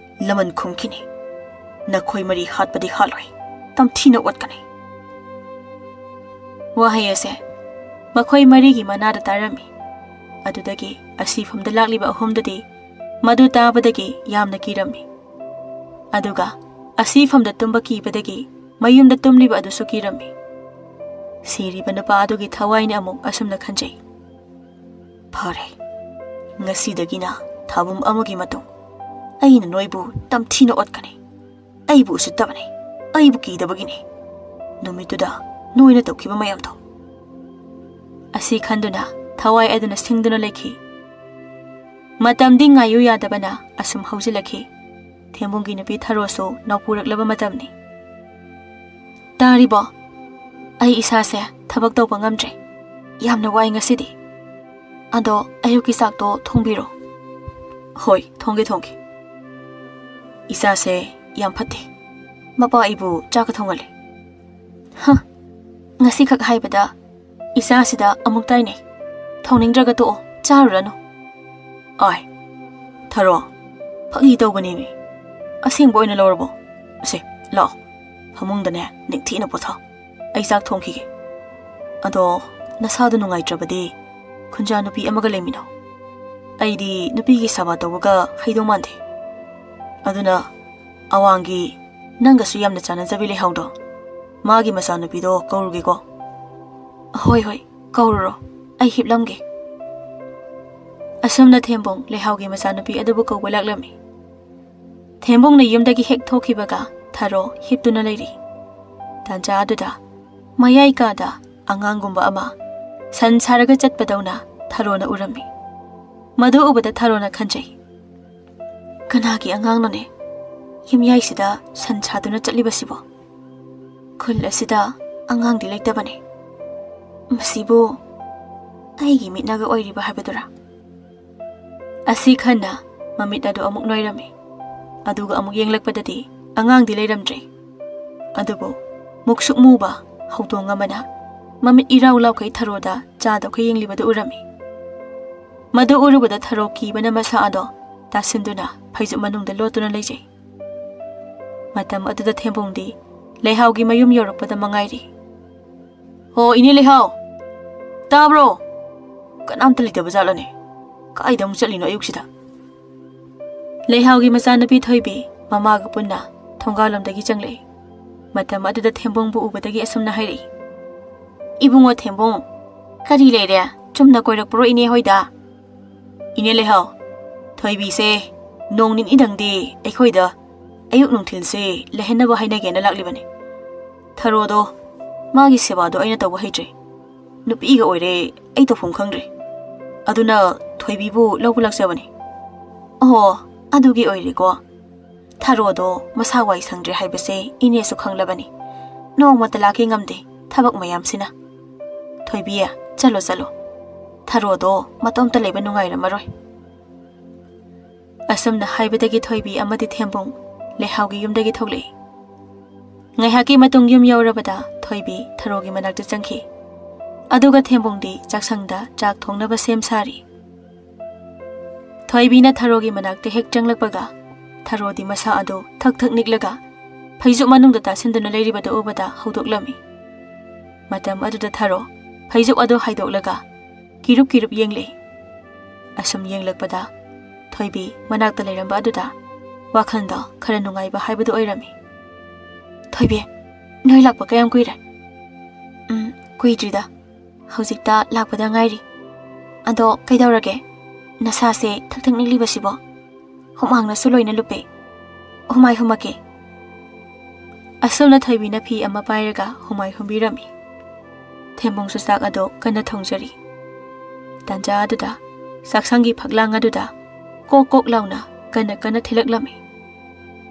ꯂꯃꯟ ꯈꯨꯝꯈꯤꯅꯤ꯫ ꯅꯈꯣꯏ ꯃꯔꯤ ꯍꯥꯠꯄꯗꯤ ꯍꯥꯠꯂꯣꯏ, ꯇꯝꯊꯤꯅ ꯑꯣꯠꯀꯅꯤ꯫" ꯋꯥꯍꯩ ꯑꯁꯦ ꯃꯈꯣꯏ ꯃꯔꯤꯒꯤ ꯃꯅꯥꯗ ꯇꯥꯔꯝꯃꯤ꯫ ꯑꯗꯨꯗꯒꯤ ꯑꯁꯤꯐꯝꯗ ꯂꯥꯛꯂꯤꯕ ꯑꯍꯨꯝꯗꯨꯗꯤ ꯃꯗꯨ ꯇꯥꯕꯗꯒꯤ ꯌꯥꯝꯅ ꯀꯤꯔꯝꯃꯤ꯫ ꯑꯗꯨꯒ ꯑꯁꯤꯐꯝꯗ ꯇꯨꯝꯕ ꯀꯤꯕꯗꯒꯤ ꯃꯌꯨꯝꯗ ꯇꯨꯝꯂꯤꯕ ꯑꯗꯨꯁꯨ ꯀꯤꯔꯝꯃꯤ꯫ ꯁꯤꯔꯤꯕ ꯅꯨꯄꯥ ꯑꯗꯨꯒꯤ ꯊꯋꯥꯏꯅ ꯑꯃꯨꯛ ꯑꯁꯨꯝꯅ ꯈꯟꯖꯩ, "ꯐꯔꯦ, ꯉꯁꯤꯗꯒꯤꯅ ꯊꯥꯕꯨꯝ ꯑꯃꯒꯤ ꯃꯇꯨꯡ ꯑꯩꯅ ꯅꯣꯏꯕꯨ ꯇꯝꯊꯤꯅ ꯑꯣꯠꯀꯅꯤ꯫ ꯑꯩꯕꯨ ꯎꯁꯤꯠꯇꯕꯅꯤ, ꯑꯩꯕꯨ ꯀꯤꯗꯕꯒꯤꯅꯤ꯫ ꯅꯨꯃꯤꯠꯇꯨꯗ ꯅꯣꯏꯅ ꯇꯧꯈꯤꯕ ꯃꯌꯥꯝꯗꯣ"꯫ ꯑꯁꯤ ꯈꯟꯗꯨꯅ ꯊꯋꯥꯏ ꯑꯗꯨꯅ ꯁꯤꯡꯗꯨꯅ ꯂꯩꯈꯤ꯫ ꯃꯇꯝꯗꯤ ꯉꯥꯏꯌꯨ ꯌꯥꯗꯕꯅ ꯑꯁꯨꯝ ꯍꯧꯖꯤꯜꯂꯛꯈꯤ꯫ ꯊꯦꯝꯕꯨꯡꯒꯤ ꯅꯨꯄꯤ ꯊꯔꯣꯁꯨ ꯅꯧꯄꯨꯔꯛꯂꯕ ꯃꯇꯝꯅꯤ꯫ "ꯇꯥꯔꯤꯕꯣ? ꯑꯩ ꯏꯁꯥꯁꯦ ꯊꯕꯛ ꯇꯧꯕ ꯉꯝꯗ꯭ꯔꯦ꯫ ꯌꯥꯝꯅ ꯋꯥꯏ ꯉꯁꯤꯗꯤ꯫ ꯑꯗꯣ ꯑꯌꯨꯛꯀꯤ ꯆꯥꯛꯇꯣ ꯊꯣꯡꯕꯤꯔꯣ"꯫ "ꯍꯣꯏ, ꯊꯣꯡꯒꯦ, ꯊꯣꯡꯒꯦ꯫ ꯏꯆꯥꯁꯦ ꯌꯥꯝ ꯐꯠꯇꯦ꯫ ꯃꯄꯥ ꯑꯩꯕꯨ ꯆꯥꯛꯀ ꯊꯣꯡꯍꯜꯂꯦ"꯫ "ꯍ, ꯉꯁꯤꯈꯛ ꯍꯥꯏꯕꯗ ꯏꯆꯥꯁꯤꯗ ꯑꯃꯨꯛ ꯇꯥꯏꯅꯩ꯫ ꯊꯣꯡꯅꯤꯡꯗ꯭ꯔꯒ ꯇꯣꯛꯑꯣ, ꯆꯥꯔꯨꯔꯅꯨ"꯫ "ꯑꯥꯏ, ꯊꯔꯣ, ꯐꯥꯒꯤ ꯇꯧꯕꯅꯦꯃꯤ꯫ ꯑꯁꯦꯡꯕ ꯑꯣꯏꯅ ꯂꯧꯔꯕꯣ? ꯁꯦ, ꯂꯥꯛꯑꯣ, ꯐꯃꯨꯡꯗꯅꯦ ꯅꯤꯡꯊꯤꯅ ꯄꯣꯊꯥꯎ꯫ ꯑꯩ ꯆꯥꯛ ꯊꯣꯡꯈꯤꯒꯦ꯫ ꯑꯗꯣ ꯅꯁꯥꯗꯣ ꯅꯨꯡꯉꯥꯏꯇ꯭ꯔꯕꯗꯤ ꯈꯨꯟꯖꯥ ꯅꯨꯄꯤ ꯑꯃꯒ ꯂꯩꯃꯤꯟꯅꯧ꯫ ꯑꯩꯗꯤ ꯅꯨꯄꯤꯒꯤ ꯁꯦꯕꯥ ꯇꯧꯕꯒ ꯍꯩꯗꯧ ꯃꯥꯟꯗꯦ꯫ ꯑꯗꯨꯅ ꯑꯋꯥꯡꯒꯤ ꯅꯪꯒꯁꯨ ꯌꯥꯝꯅ ꯆꯥꯟꯅꯖꯕꯤ ꯂꯩꯍꯥꯎꯗꯣ, ꯃꯥꯒꯤ ꯃꯆꯥꯅꯨꯄꯤꯗꯣ ꯀꯧꯔꯨꯒꯦꯀꯣ"꯫ "ꯍꯣꯏ, ꯍꯣꯏ, ꯀꯧꯔꯨꯔꯣ꯫ ꯑꯩ ꯍꯤꯞꯂꯝꯒꯦ"꯫ ꯑꯁꯨꯝꯅ ꯊꯦꯝꯕꯣꯡ ꯂꯩꯍꯥꯎꯒꯤ ꯃꯆꯥꯅꯨꯄꯤ ꯑꯗꯨꯕꯨ ꯀꯧꯕ ꯂꯥꯛꯂꯝꯃꯤ꯫ ꯊꯦꯝꯕꯣꯡꯅ ꯌꯨꯝꯗꯒꯤ ꯍꯦꯛ ꯊꯣꯛꯈꯤꯕꯒ ꯊꯔꯣ ꯍꯤꯞꯇꯨꯅ ꯂꯩꯔꯤ꯫ ꯇꯥꯟꯖꯥ ꯑꯗꯨꯗ ꯃꯌꯥꯏ ꯀꯥꯗ ꯑꯉꯥꯡꯒꯨꯝꯕ ꯑꯃ ꯁꯟ ꯁꯥꯔꯒ ꯆꯠꯄꯗꯧꯅ ꯊꯔꯣꯅ ꯎꯔꯝꯃꯤ꯫ ꯃꯗꯨ ꯎꯕꯗ ꯊꯔꯣꯅ ꯈꯟꯖꯩ, "ꯀꯅꯥꯒꯤ ꯑꯉꯥꯡꯅꯣꯅꯦ ꯌꯨꯝꯌꯥꯏꯁꯤꯗ ꯁꯟ ꯁꯥꯗꯨꯅ ꯆꯠꯂꯤꯕꯁꯤꯕꯣ? ꯈꯨꯜ ꯑꯁꯤꯗ ꯑꯉꯥꯡꯗꯤ ꯂꯩꯇꯕꯅꯦ꯫ ꯃꯁꯤꯕꯨ ꯑꯩꯒꯤ ꯃꯤꯠꯅꯒ ꯑꯣꯏꯔꯤꯕ ꯍꯥꯏꯕꯗꯨꯔꯥ?" ꯑꯁꯤ ꯈꯟꯅ ꯃꯃꯤꯠ ꯑꯗꯨ ꯑꯃꯨꯛ ꯅꯣꯏꯔꯝꯃꯤ꯫ ꯑꯗꯨꯒ ꯑꯃꯨꯛ ꯌꯦꯡꯂꯛꯄꯗꯗꯤ ꯑꯉꯥꯡꯗꯤ ꯂꯩꯔꯝꯗ꯭ꯔꯦ꯫ ꯑꯗꯨꯕꯨ ꯃꯨꯛꯁꯨꯛ ꯃꯨꯕ ꯍꯧꯗꯣꯡ ꯑꯃꯅ ꯃꯃꯤꯠ ꯏꯔꯥꯎ ꯂꯥꯎꯈꯩ ꯊꯔꯣꯗ ꯆꯥꯗꯧꯈꯩ ꯌꯦꯡꯂꯤꯕꯗꯨ ꯎꯔꯝꯃꯤ꯫ ꯃꯗꯨ ꯎꯔꯨꯕꯗ ꯊꯔꯣ ꯀꯤꯕꯅ ꯃꯁꯥ ꯑꯗꯣ ꯇꯥꯁꯤꯟꯗꯨꯅ ꯐꯩꯖꯨꯞ ꯃꯅꯨꯡꯗ ꯂꯣꯠꯇꯨꯅ ꯂꯩꯖꯩ꯫ ꯃꯇꯝ ꯑꯗꯨꯗ ꯊꯦꯝꯕꯣꯡꯗꯤ ꯂꯩꯍꯥꯎꯒꯤ ꯃꯌꯨꯝ ꯌꯧꯔꯛꯄꯗ ꯃꯉꯥꯏꯔꯤ꯫ "ꯍꯣ, ꯏꯅꯦ ꯂꯩꯍꯥꯎ, ꯇꯥꯕ꯭ꯔꯣ? ꯀꯅꯥꯝꯇ ꯂꯩꯇꯕ ꯖꯥꯠꯂꯅꯦ? ꯀꯥꯏꯗ ꯑꯃꯨꯛ ꯆꯠꯂꯤꯅꯣ ꯑꯌꯨꯛꯁꯤꯗ?" ꯂꯩꯍꯥꯎꯒꯤ ꯃꯆꯥꯅꯨꯄꯤ ꯊꯣꯏꯕꯤ ꯃꯃꯥꯒ ꯄꯨꯟꯅ ꯊꯣꯡꯒꯥꯜꯂꯣꯝꯗꯒꯤ ꯆꯪꯂꯛꯏ꯫ ꯃꯇꯝ ꯑꯗꯨꯗ ꯊꯦꯝꯕꯣꯡꯕꯨ ꯎꯕꯗꯒꯤ ꯑꯁꯨꯝꯅ ꯍꯥꯏꯔꯛꯏ, "ꯏꯕꯨꯡꯉꯣ ꯊꯦꯝꯕꯣꯡ, ꯀꯔꯤ ꯂꯩꯔꯦ? ꯆꯨꯝꯅ ꯀꯣꯏꯔꯛꯄ꯭ꯔꯣ ꯏꯅꯦ ꯍꯣꯏꯗ?" "ꯏꯅꯦ ꯂꯩꯍꯥꯎ, ꯊꯣꯏꯕꯤꯁꯦ ꯅꯣꯡ ꯅꯤꯅꯤꯗꯪꯗꯤ ꯑꯩꯈꯣꯏꯗ ꯑꯌꯨꯛ ꯅꯨꯡꯊꯤꯜꯁꯦ ꯂꯩꯍꯟꯅꯕ ꯍꯥꯏꯅꯒꯦꯅ ꯂꯥꯛꯂꯤꯕꯅꯤ꯫ ꯊꯔꯣꯗꯣ, ꯃꯥꯒꯤ ꯁꯦꯕꯥꯗꯣ ꯑꯩꯅ ꯇꯧꯕ ꯍꯩꯇ꯭ꯔꯦ꯫ ꯅꯨꯄꯤꯒ ꯑꯣꯏꯔꯦ, ꯑꯩ ꯇꯧꯐꯝ ꯈꯪꯗ꯭ꯔꯦ꯫ ꯑꯗꯨꯅ ꯊꯣꯏꯕꯤꯕꯨ ꯂꯧꯕ ꯂꯥꯛꯆꯕꯅꯤ꯫" "ꯑꯣꯍꯣ, ꯑꯗꯨꯒꯤ ꯑꯣꯏꯔꯦꯀꯣ꯫ ꯊꯔꯣꯗꯣ ꯃꯁꯥ ꯋꯥꯏ ꯁꯪꯗ꯭ꯔꯦ ꯍꯥꯏꯕꯁꯦ ꯏꯅꯦꯁꯨ ꯈꯪꯂꯕꯅꯤ꯫ ꯅꯣꯡꯃꯇ ꯂꯥꯛꯀꯦ ꯉꯝꯗꯦ, ꯊꯕꯛ ꯃꯌꯥꯝꯁꯤꯅ꯫ ꯊꯣꯏꯕꯤ, ꯆꯠꯂꯣ ꯆꯠꯂꯣ꯫ ꯊꯔꯣꯗꯣ ꯃꯇꯣꯝꯇ ꯂꯩꯕ ꯅꯨꯡꯉꯥꯏꯔꯝꯃꯔꯣꯏ꯫" ꯑꯁꯨꯝꯅ ꯍꯥꯏꯕꯗꯒꯤ ꯊꯣꯏꯕꯤ ꯑꯃꯗꯤ ꯊꯦꯝꯕꯨꯡ ꯂꯩꯍꯥꯎꯒꯤ ꯌꯨꯝꯗꯒꯤ ꯊꯣꯛꯂꯛꯏ꯫ ꯉꯥꯏꯍꯥꯛꯀꯤ ꯃꯇꯨꯡ ꯌꯨꯝ ꯌꯧꯔꯕꯗ ꯊꯣꯏꯕꯤ ꯊꯔꯣꯒꯤ ꯃꯅꯥꯛꯇ ꯆꯪꯈꯤ꯫ ꯑꯗꯨꯒ ꯊꯦꯝꯕꯨꯡꯗꯤ ꯆꯥꯛꯁꯪꯗ ꯆꯥꯛ ꯊꯣꯡꯅꯕ ꯁꯦꯝ ꯁꯥꯔꯤ꯫ ꯊꯣꯏꯕꯤꯅ ꯊꯔꯣꯒꯤ ꯃꯅꯥꯛꯇ ꯍꯦꯛ ꯆꯪꯂꯛꯄꯒ ꯊꯔꯣꯗꯤ ꯃꯁꯥ ꯑꯗꯨ ꯊꯛ ꯊꯛ ꯅꯤꯛꯂꯒ ꯐꯩꯖꯨꯞ ꯃꯅꯨꯡꯗ ꯇꯥꯁꯤꯟꯗꯨꯅ ꯂꯩꯔꯤꯕꯗꯨ ꯎꯕꯗ ꯍꯧꯗꯣꯛꯂꯝꯃꯤ꯫ ꯃꯇꯝ ꯑꯗꯨꯗ ꯊꯔꯣ ꯐꯩꯖꯨꯞ ꯑꯗꯨ ꯍꯥꯏꯗꯣꯛꯂꯒ ꯀꯤꯔꯨꯞ ꯀꯤꯔꯨꯞ ꯌꯦꯡꯂꯛꯏ꯫ ꯑꯁꯨꯝ ꯌꯦꯡꯂꯛꯄꯗ ꯊꯣꯏꯕꯤ ꯃꯅꯥꯛꯇ ꯂꯩꯔꯝꯕ ꯑꯗꯨꯗ ꯋꯥꯈꯜꯗꯣ ꯈꯔ ꯅꯨꯡꯉꯥꯏꯕ ꯍꯥꯏꯕꯗꯨ ꯑꯣꯏꯔꯝꯃꯤ꯫ "ꯊꯣꯏꯕꯤ, ꯅꯣꯏ ꯂꯥꯛꯄ ꯀꯌꯥꯝ ꯀꯨꯏꯔꯦ?" "ꯎꯝ, ꯀꯨꯏꯗ꯭ꯔꯤꯗ꯫ ꯍꯧꯖꯤꯛꯇ ꯂꯥꯛꯄꯗ ꯉꯥꯏꯔꯤ꯫ ꯑꯗꯣ ꯀꯩꯗꯧꯔꯒꯦ? ꯅꯁꯥꯁꯦ ꯊꯛ ꯊꯛ ꯅꯤꯛꯂꯤꯕꯁꯤꯕꯣ? ꯍꯨꯃꯥꯡꯅꯁꯨ ꯂꯣꯏꯅ ꯂꯨꯞꯄꯦ꯫ ꯍꯨꯃꯥꯏ ꯍꯨꯝꯃꯛꯀꯦ꯫" ꯑꯁꯨꯝꯅ ꯊꯣꯏꯕꯤꯅ ꯐꯤ ꯑꯃ ꯄꯥꯏꯔꯒ ꯍꯨꯃꯥꯏ ꯍꯨꯝꯕꯤꯔꯝꯃꯤ꯫ ꯊꯦꯝꯕꯨꯡꯁꯨ ꯆꯥꯛ ꯑꯗꯣ ꯀꯟꯅ ꯊꯣꯡꯖꯔꯤ꯫ ꯇꯥꯟꯖꯥ ꯑꯗꯨꯗ ꯆꯥꯛꯁꯪꯒꯤ ꯐꯛꯂꯥꯡ ꯑꯗꯨꯗ ꯀꯣꯛ ꯀꯣꯛ ꯂꯥꯎꯅ ꯀꯟꯅ ꯀꯟꯅ ꯊꯤꯜꯂꯛꯂꯝꯃꯤ꯫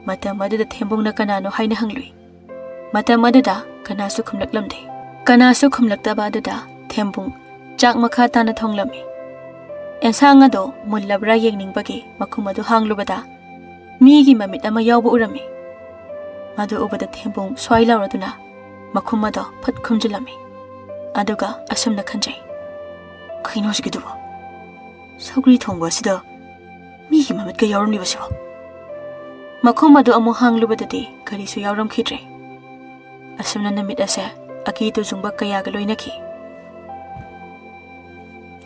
ꯃꯇꯝ ꯑꯗꯨꯗ ꯊꯦꯝꯕꯨꯡꯅ ꯀꯅꯥꯅꯣ ꯍꯥꯏꯅ ꯍꯪꯂꯨꯏ꯫ ꯃꯇꯝ ꯑꯗꯨꯗ ꯀꯅꯥꯁꯨ ꯈꯨꯝꯂꯛꯂꯝꯗꯦ꯫ ꯀꯅꯥꯁꯨ ꯈꯨꯝꯂꯛꯇꯕ ꯑꯗꯨꯗ ꯊꯦꯝꯕꯨꯡ ꯆꯥꯛ ꯃꯈꯥ ꯇꯥꯅ ꯊꯣꯡꯂꯝꯃꯤ꯫ ꯑꯦꯟꯁꯥꯡ ꯑꯗꯣ ꯃꯨꯜꯂꯕ꯭ꯔꯥ ꯌꯦꯡꯅꯤꯡꯕꯒꯤ ꯃꯈꯨꯝ ꯑꯗꯨ ꯍꯥꯡꯂꯨꯕꯗ ꯃꯤꯒꯤ ꯃꯃꯤꯠ ꯑꯃ ꯌꯥꯎꯕ ꯎꯔꯝꯃꯤ꯫ ꯃꯗꯨ ꯎꯕꯗ ꯊꯦꯝꯕꯨꯡ ꯁ꯭ꯋꯥꯏ ꯂꯥꯎꯔꯗꯨꯅ ꯃꯈꯨꯝ ꯑꯗꯣ ꯐꯠ ꯈꯨꯝꯖꯤꯜꯂꯝꯃꯤ꯫ ꯑꯗꯨꯒ ꯑꯁꯨꯝꯅ ꯈꯟꯖꯩ, "ꯀꯩꯅꯣ ꯍꯧꯖꯤꯛꯀꯤꯗꯨꯕꯣ? ꯁꯧꯒ꯭ꯔꯤ ꯊꯣꯡꯕ ꯑꯁꯤꯗ ꯃꯤꯒꯤ ꯃꯃꯤꯠꯀ ꯌꯥꯎꯔꯝꯂꯤꯕꯁꯤꯕꯣ?" ꯃꯈꯨꯝ ꯑꯗꯨ ꯑꯃꯨꯛ ꯍꯥꯡꯂꯨꯕꯗꯗꯤ ꯀꯔꯤꯁꯨ ꯌꯥꯎꯔꯝꯈꯤꯗ꯭ꯔꯦ꯫ ꯑꯁꯨꯝꯅ ꯅꯨꯃꯤꯠ ꯑꯁꯦ ꯑꯀꯤ ꯇꯨꯖꯨꯡꯕ ꯀꯌꯥꯒ ꯂꯣꯏꯅꯈꯤ꯫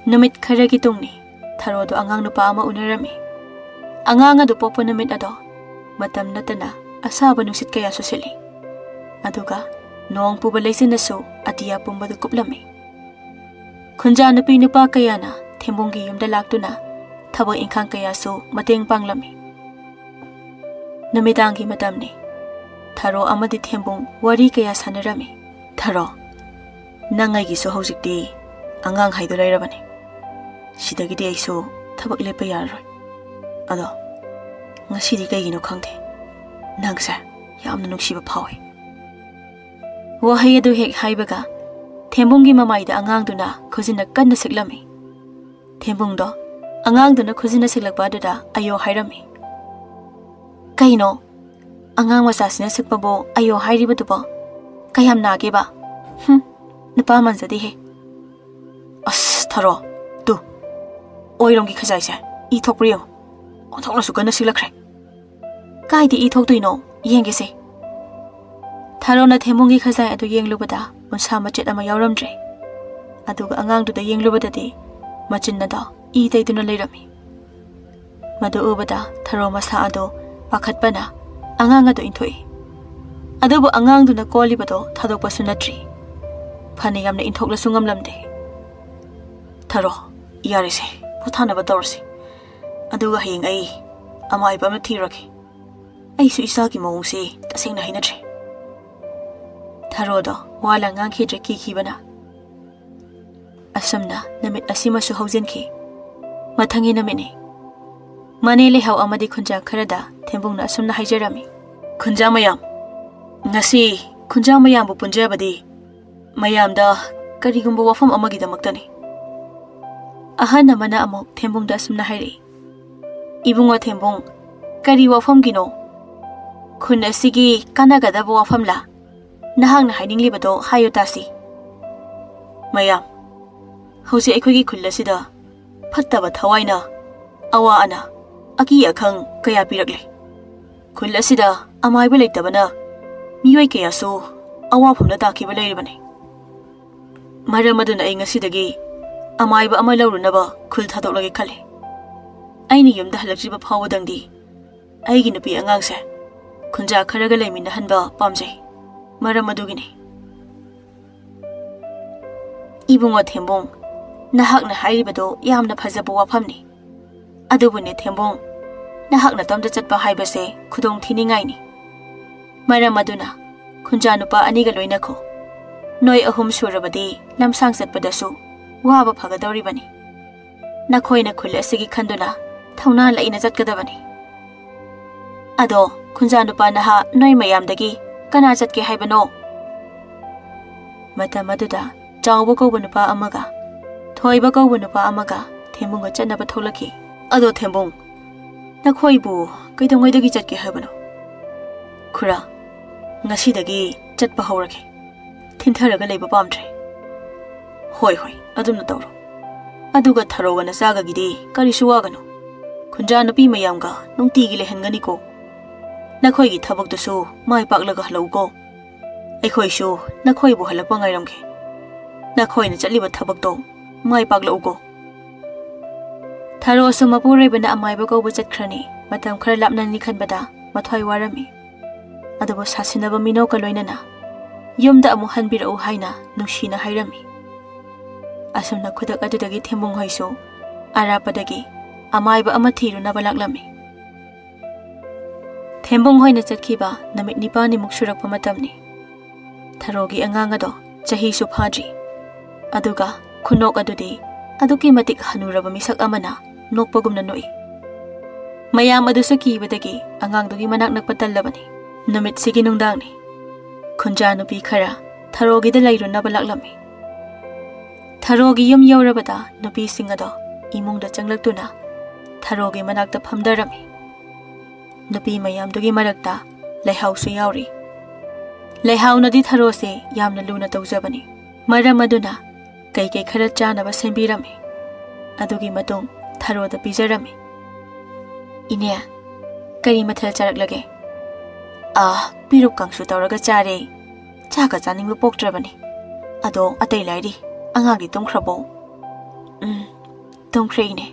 ꯅꯨꯃꯤꯠ ꯈꯔꯒꯤ ꯇꯨꯡꯅꯤ꯫ ꯊꯔꯣꯗꯣ ꯑꯉꯥꯡ ꯅꯨꯄꯥ ꯑꯃ ꯎꯅꯔꯝꯃꯤ꯫ ꯑꯉꯥꯡ ꯑꯗꯨ ꯄꯣꯛꯄ ꯅꯨꯃꯤꯠ ꯑꯗꯣ ꯃꯇꯝ ꯅꯠꯇꯅ ꯑꯁꯥꯕ ꯅꯨꯡꯁꯤꯠ ꯀꯌꯥꯁꯨ ꯁꯤꯠꯂꯤ꯫ ꯑꯗꯨꯒ ꯅꯣꯡ ꯄꯨꯕ ꯂꯩꯆꯤꯟꯅꯁꯨ ꯑꯇꯤꯌꯥ ꯄꯨꯝꯕꯗꯨ ꯀꯨꯞꯂꯝꯃꯤ꯫ ꯈꯨꯟꯖꯥ ꯅꯨꯄꯤ ꯅꯨꯄꯥ ꯀꯌꯥꯅ ꯊꯦꯝꯕꯨꯡꯒꯤ ꯌꯨꯝꯗ ꯂꯥꯛꯇꯨꯅ ꯊꯕꯛ ꯏꯪꯈꯥꯡ ꯀꯌꯥꯁꯨ ꯃꯇꯦꯡ ꯄꯥꯡꯂꯝꯃꯤ꯫ ꯅꯨꯃꯤꯗꯥꯡꯒꯤ ꯃꯇꯝꯅꯤ꯫ ꯊꯔꯣ ꯑꯃꯗꯤ ꯊꯦꯝꯕꯨꯡ ꯋꯥꯔꯤ ꯀꯌꯥ ꯁꯥꯟꯅꯔꯝꯃꯤ꯫ "ꯊꯔꯣ, ꯅꯪ ꯑꯩꯒꯤꯁꯨ ꯍꯧꯖꯤꯛꯇꯤ ꯑꯉꯥꯡ ꯍꯥꯏꯗꯣ ꯂꯩꯔꯕꯅꯤ꯫ ꯁꯤꯗꯒꯤꯗꯤ ꯑꯩꯁꯨ ꯊꯕꯛ ꯂꯦꯞꯄ ꯌꯥꯔꯔꯣꯏ꯫ ꯑꯗꯣ ꯉꯁꯤꯗꯤ ꯀꯩꯒꯤꯅꯣ ꯈꯪꯗꯦ, ꯅꯪꯁꯦ ꯌꯥꯝꯅ ꯅꯨꯡꯁꯤꯕ ꯐꯥꯎꯏ꯫" ꯋꯥꯍꯩ ꯑꯗꯨ ꯍꯦꯛ ꯍꯥꯏꯕꯒ ꯊꯦꯝꯕꯨꯡꯒꯤ ꯃꯃꯥꯏꯗ ꯑꯉꯥꯡꯗꯨꯅ ꯈꯨꯖꯤꯟꯅ ꯀꯟꯅ ꯁꯤꯛꯂꯝꯃꯤ꯫ ꯊꯦꯝꯕꯨꯡꯗꯣ ꯑꯉꯥꯡꯗꯨꯅ ꯈꯨꯖꯤꯟꯅ ꯁꯤꯛꯂꯛꯄ ꯑꯗꯨꯗ ꯑꯌꯣ ꯍꯥꯏꯔꯝꯃꯤ꯫ "ꯀꯩꯅꯣ? ꯑꯉꯥꯡ ꯃꯆꯥꯁꯤꯅ ꯁꯤꯛꯄꯕꯨ ꯑꯌꯣ ꯍꯥꯏꯔꯤꯕꯗꯨꯕꯣ? ꯀꯌꯥꯝ ꯅꯥꯒꯦꯕ? ꯍꯨꯝ, ꯅꯨꯄꯥ ꯃꯥꯟꯖꯗꯦꯍꯦ꯫" "ꯑꯁ, ꯊꯔꯣ, ꯇꯨ, ꯑꯣꯏꯔꯣꯝꯒꯤ ꯈꯖꯥꯏꯁꯦ ꯏ ꯊꯣꯛꯄ꯭ꯔꯥ ꯌꯦꯡꯉꯨ꯫ ꯑꯣꯟꯊꯣꯛꯅꯁꯨ ꯀꯟꯅ ꯁꯤꯛꯂꯛꯈ꯭ꯔꯦ꯫" "ꯀꯥꯏꯗ ꯏ ꯊꯣꯛꯇꯣꯏꯅꯣ? ꯌꯦꯡꯒꯦꯁꯦ꯫" ꯊꯔꯣꯅ ꯊꯦꯝꯕꯨꯡꯒꯤ ꯈꯖꯥꯏ ꯑꯗꯨ ꯌꯦꯡꯂꯨꯕꯗ ꯎꯟꯁꯥ ꯃꯆꯦꯠ ꯑꯃ ꯌꯥꯎꯔꯝꯗ꯭ꯔꯦ꯫ ꯑꯗꯨꯒ ꯑꯉꯥꯡꯗꯨꯗ ꯌꯦꯡꯂꯨꯕꯗꯗꯤ ꯃꯆꯤꯟ ꯑꯗꯣ ꯏ ꯇꯩꯗꯨꯅ ꯂꯩꯔꯝꯃꯤ꯫ ꯃꯗꯨ ꯎꯕꯗ ꯊꯔꯣ ꯃꯁꯥ ꯑꯗꯨ ꯄꯥꯈꯠꯄꯅ ꯑꯉꯥꯡ ꯑꯗꯨ ꯏꯟꯊꯣꯛꯏ꯫ ꯑꯗꯨꯕꯨ ꯑꯉꯥꯡꯗꯨꯅ ꯀꯣꯜꯂꯤꯕꯗꯣ ꯊꯥꯗꯣꯛꯄꯁꯨ ꯅꯠꯇ꯭ꯔꯤ꯫ ꯐꯅ ꯌꯥꯝꯅ ꯏꯟꯊꯣꯛꯂꯁꯨ ꯉꯝꯂꯝꯗꯦ꯫ "ꯊꯔꯣ, ꯌꯥꯔꯦꯁꯦ, ꯄꯣꯊꯥꯅꯕ ꯇꯧꯔꯁꯤ꯫ ꯑꯗꯨꯒ ꯍꯌꯦꯡ ꯑꯩ ꯑꯃꯥꯏꯕ ꯑꯃ ꯊꯤꯔꯒꯦ꯫ ꯑꯩꯁꯨ ꯏꯆꯥꯒꯤ ꯃꯑꯣꯡꯁꯦ ꯇꯁꯦꯡꯅ ꯍꯩꯅꯗ꯭ꯔꯦ꯫" ꯊꯔꯣꯗꯣ ꯋꯥ ꯂꯥꯡ ꯉꯥꯡꯈꯤꯗ꯭ꯔꯦ ꯀꯤꯈꯤꯕꯅ꯫ ꯑꯁꯨꯝꯅ ꯅꯨꯃꯤꯠ ꯑꯁꯤꯃꯁꯨ ꯍꯧꯖꯤꯟꯈꯤ꯫ ꯃꯊꯪꯒꯤ ꯅꯨꯃꯤꯠꯅꯤ꯫ ꯃꯅꯦ ꯂꯩꯍꯥꯎ ꯑꯃꯗꯤ ꯈꯨꯟꯖꯥ ꯈꯔꯗ ꯊꯦꯝꯕꯨꯡꯅ ꯑꯁꯨꯝꯅ ꯍꯥꯏꯖꯔꯝꯃꯤ꯫ "ꯈꯨꯟꯖꯥ ꯃꯌꯥꯝ, ꯉꯁꯤ ꯈꯨꯟꯖꯥ ꯃꯌꯥꯝꯕꯨ ꯄꯨꯟꯖꯕꯗꯤ ꯃꯌꯥꯝꯗ ꯀꯔꯤꯒꯨꯝꯕ ꯋꯥꯐꯝ ꯑꯃꯒꯤꯗꯃꯛꯇꯅꯤ꯫" ꯑꯍꯟ ꯑꯃꯅ ꯑꯃꯨꯛ ꯊꯦꯝꯕꯨꯡꯗ ꯑꯁꯨꯝꯅ ꯍꯥꯏꯔꯛꯏ꯫ "ꯏꯕꯨꯡꯉꯣ ꯊꯦꯝꯕꯨꯡ, ꯀꯔꯤ ꯋꯥꯐꯝꯒꯤꯅꯣ? ꯈꯨꯟ ꯑꯁꯤꯒꯤ ꯀꯥꯟꯅꯒꯗꯕ ꯋꯥꯐꯝꯂꯥ? ꯅꯍꯥꯛꯅ ꯍꯥꯏꯅꯤꯡꯂꯤꯕꯗꯣ ꯍꯥꯏꯌꯨ ꯇꯥꯁꯤ꯫" "ꯃꯌꯥꯝ, ꯍꯧꯖꯤꯛ ꯑꯩꯈꯣꯏꯒꯤ ꯈꯨꯜ ꯑꯁꯤꯗ ꯐꯠꯇꯕ ꯊꯋꯥꯏꯅ ꯑꯋꯥ ꯑꯅꯥ, ꯑꯀꯤ ꯑꯈꯪ ꯀꯌꯥ ꯄꯤꯔꯛꯂꯦ꯫ ꯈꯨꯜ ꯑꯁꯤꯗ ꯑꯃꯥꯏꯕ ꯂꯩꯇꯕꯅ ꯃꯤꯑꯣꯏ ꯀꯌꯥꯁꯨ ꯑꯋꯥꯐꯝꯗ ꯇꯥꯈꯤꯕ ꯂꯩꯔꯤꯕꯅꯤ꯫ ꯃꯔꯝ ꯑꯗꯨꯅ ꯑꯩ ꯉꯁꯤꯗꯒꯤ ꯑꯃꯥꯏꯕ ꯑꯃ ꯂꯧꯔꯨꯅꯕ ꯈꯨꯜ ꯊꯥꯗꯣꯛꯂꯒꯦ ꯈꯜꯂꯤ꯫" ꯑꯩꯅ ꯌꯨꯝꯗ ꯍꯜꯂꯛꯇ꯭ꯔꯤꯕ ꯐꯥꯎꯕꯗꯪꯗꯤ ꯑꯩꯒꯤ ꯅꯨꯄꯤ ꯑꯉꯥꯡꯁꯦ ꯈꯨꯟꯖꯥ ꯈꯔꯒ ꯂꯩꯃꯤꯟꯅꯍꯟꯕ ꯄꯥꯝꯖꯩ꯫ ꯃꯔꯝ ꯑꯗꯨꯒꯤꯅꯤ꯫ ꯏꯕꯨꯡꯉꯣ ꯊꯦꯝꯕꯨꯡ, ꯅꯍꯥꯛꯅ ꯍꯥꯏꯔꯤꯕꯗꯣ ꯌꯥꯝꯅ ꯐꯖꯕ ꯋꯥꯐꯝꯅꯤ꯫ ꯑꯗꯨꯕꯨꯅꯦ ꯊꯦꯝꯕꯨꯡ, ꯅꯍꯥꯛ ꯅꯇꯣꯝꯇ ꯆꯠꯄ ꯍꯥꯏꯕꯁꯦ ꯈꯨꯗꯣꯡ ꯊꯤꯅꯤꯡꯉꯥꯏꯅꯤ꯫ ꯃꯔꯝ ꯑꯗꯨꯅ ꯈꯨꯟꯖꯥ ꯅꯨꯄꯥ ꯑꯅꯤꯒ ꯂꯣꯏꯅꯈꯣ꯫ ꯅꯣꯏ ꯑꯍꯨꯝ ꯁꯨꯔꯕꯗꯤ ꯂꯝꯁꯥꯡ ꯆꯠꯄꯗꯁꯨ ꯋꯥꯕ ꯐꯒꯗꯧꯔꯤꯕꯅꯤ꯫ ꯅꯈꯣꯏꯅ ꯈꯨꯜ ꯑꯁꯤꯒꯤ ꯈꯟꯗꯨꯅ ꯊꯧꯅꯥ ꯂꯩꯅ ꯆꯠꯀꯗꯕꯅꯤ꯫ ꯑꯗꯣ ꯈꯨꯟꯖꯥ ꯅꯨꯄꯥ ꯅꯍꯥ ꯅꯣꯏ ꯃꯌꯥꯝꯗꯒꯤ ꯀꯅꯥ ꯆꯠꯀꯦ ꯍꯥꯏꯕꯅꯣ? ꯃꯇꯝ ꯑꯗꯨꯗ ꯆꯥꯎꯕ ꯀꯧꯕ ꯅꯨꯄꯥ ꯑꯃꯒ ꯊꯣꯏꯕ ꯀꯧꯕ ꯅꯨꯄꯥ ꯑꯃꯒ ꯊꯦꯝꯕꯨꯡꯒ ꯆꯠꯅꯕ ꯊꯣꯛꯂꯛꯈꯤ꯫ ꯑꯗꯣ ꯊꯦꯝꯕꯨꯡ, ꯅꯈꯣꯏꯕꯨ ꯀꯩꯗꯧꯉꯩꯗꯒꯤ ꯆꯠꯀꯦ ꯍꯥꯏꯕꯅꯣ? ꯈꯨꯔꯥ, ꯉꯁꯤꯗꯒꯤ ꯆꯠꯄ ꯍꯧꯔꯒꯦ꯫ ꯊꯤꯟꯊꯔꯒ ꯂꯩꯕ ꯄꯥꯝꯗ꯭ꯔꯦ꯫ ꯍꯣꯏ, ꯍꯣꯏ, ꯑꯗꯨꯝꯅ ꯇꯧꯔꯣ꯫ ꯑꯗꯨꯒ ꯊꯔꯣꯒ ꯅꯆꯥꯒꯒꯤꯗꯤ ꯀꯔꯤꯁꯨ ꯋꯥꯒꯅꯨ꯫ ꯈꯨꯟꯖꯥ ꯅꯨꯄꯤ ꯃꯌꯥꯝꯒ ꯅꯨꯡꯇꯤꯒꯤ ꯂꯩꯍꯟꯒꯅꯤꯀꯣ꯫ ꯅꯈꯣꯏꯒꯤ ꯊꯕꯛꯇꯨꯁꯨ ꯃꯥꯏ ꯄꯥꯛꯂꯒ ꯍꯜꯂꯛꯎꯀꯣ꯫ ꯑꯩꯈꯣꯏꯁꯨ ꯅꯈꯣꯏꯕꯨ ꯍꯜꯂꯛꯄ ꯉꯥꯏꯔꯝꯒꯦ꯫ ꯅꯈꯣꯏꯅ ꯆꯠꯂꯤꯕ ꯊꯕꯛꯇꯣ ꯃꯥꯏ ꯄꯥꯛꯂꯛꯎꯀꯣ꯫ ꯊꯔꯣꯁꯨ ꯃꯄꯨꯔꯣꯏꯕꯅ ꯑꯃꯥꯏꯕ ꯀꯧꯕ ꯆꯠꯈ꯭ꯔꯅꯤ꯫ ꯃꯇꯝ ꯈꯔ ꯂꯥꯞꯅꯅꯤ ꯈꯟꯕꯗ ꯃꯊ꯭ꯋꯥꯏ ꯋꯥꯔꯝꯃꯤ꯫ ꯑꯗꯨꯕꯨ ꯁꯥꯁꯤꯟꯅꯕ ꯃꯤꯅꯣꯛꯀ ꯂꯣꯏꯅꯅ ꯌꯨꯝꯗ ꯑꯃꯨꯛ ꯍꯟꯕꯤꯔꯛꯎ ꯍꯥꯏꯅ ꯅꯨꯡꯁꯤꯅ ꯍꯥꯏꯔꯝꯃꯤ꯫ ꯑꯁꯨꯝꯅ ꯈꯨꯗꯛ ꯑꯗꯨꯗꯒꯤ ꯊꯦꯝꯕꯨꯡ ꯍꯣꯏꯁꯨ ꯑꯔꯥꯞꯄꯗꯒꯤ ꯑꯃꯥꯏꯕ ꯑꯃ ꯊꯤꯔꯨꯅꯕ ꯂꯥꯛꯂꯝꯃꯤ꯫ ꯊꯦꯝꯕꯨꯡ ꯍꯣꯏꯅ ꯆꯠꯈꯤꯕ ꯅꯨꯃꯤꯠ ꯅꯤꯄꯥꯜꯅꯤꯃꯨꯛ ꯁꯨꯔꯛꯄ ꯃꯇꯝꯅꯤ꯫ ꯊꯔꯣꯒꯤ ꯑꯉꯥꯡ ꯑꯗꯣ ꯆꯍꯤꯁꯨ ꯐꯥꯗ꯭ꯔꯤ꯫ ꯑꯗꯨꯒ ꯈꯨꯅꯣꯛ ꯑꯗꯨꯗꯤ ꯑꯗꯨꯛꯀꯤ ꯃꯇꯤꯛ ꯍꯅꯨꯔꯕ ꯃꯤꯁꯛ ꯑꯃꯅ ꯅꯣꯛꯄꯒꯨꯝꯅ ꯅꯣꯛꯏ꯫ ꯃꯌꯥꯝ ꯑꯗꯨꯁꯨ ꯀꯤꯕꯗꯒꯤ ꯑꯉꯥꯡꯗꯨꯒꯤ ꯃꯅꯥꯛ ꯅꯛꯄ ꯇꯜꯂꯕꯅꯤ꯫ ꯅꯨꯃꯤꯠꯁꯤꯒꯤ ꯅꯨꯡꯗꯥꯡꯅꯤ꯫ ꯈꯨꯟꯖꯥ ꯅꯨꯄꯤ ꯈꯔ ꯊꯔꯣꯒꯤꯗ ꯂꯩꯔꯨꯅꯕ ꯂꯥꯛꯂꯝꯃꯤ꯫ ꯊꯔꯣꯒꯤ ꯌꯨꯝ ꯌꯧꯔꯕꯗ ꯅꯨꯄꯤꯁꯤꯡ ꯑꯗꯣ ꯏꯃꯨꯡꯗ ꯆꯪꯂꯛꯇꯨꯅ ꯊꯔꯣꯒꯤ ꯃꯅꯥꯛꯇ ꯐꯝꯊꯔꯝꯃꯤ꯫ ꯅꯨꯄꯤ ꯃꯌꯥꯝꯗꯨꯒꯤ ꯃꯔꯛꯇ ꯂꯩꯍꯥꯎꯁꯨ ꯌꯥꯎꯔꯤ꯫ ꯂꯩꯍꯥꯎꯅꯗꯤ ꯊꯔꯣꯁꯦ ꯌꯥꯝꯅ ꯂꯨꯅ ꯇꯧꯖꯕꯅꯤ꯫ ꯃꯔꯝ ꯑꯗꯨꯅ ꯀꯩꯀꯩ ꯈꯔ ꯆꯥꯅꯕ ꯁꯦꯝꯕꯤꯔꯝꯃꯤ꯫ ꯑꯗꯨꯒꯤ ꯃꯇꯨꯡ ꯊꯔꯣꯗ ꯄꯤꯖꯔꯝꯃꯤ꯫ "ꯏꯅꯦ, ꯀꯔꯤ ꯃꯊꯦꯜ ꯆꯥꯔꯛꯂꯒꯦ?" "ꯑꯥ, ꯄꯤꯔꯨꯛ ꯀꯥꯡꯁꯨ ꯇꯧꯔꯒ ꯆꯥꯔꯦ꯫ ꯆꯥꯛꯀ ꯆꯥꯅꯤꯡꯕ ꯄꯣꯛꯇ꯭ꯔꯕꯅꯤ꯫ ꯑꯗꯣ ꯑꯇꯩ ꯂꯥꯏꯔꯤ, ꯑꯉꯥꯡꯗꯤ ꯇꯨꯝꯈ꯭ꯔꯕꯣ?" "ꯎꯝ, ꯇꯨꯝꯈ꯭ꯔꯦ ꯏꯅꯦ꯫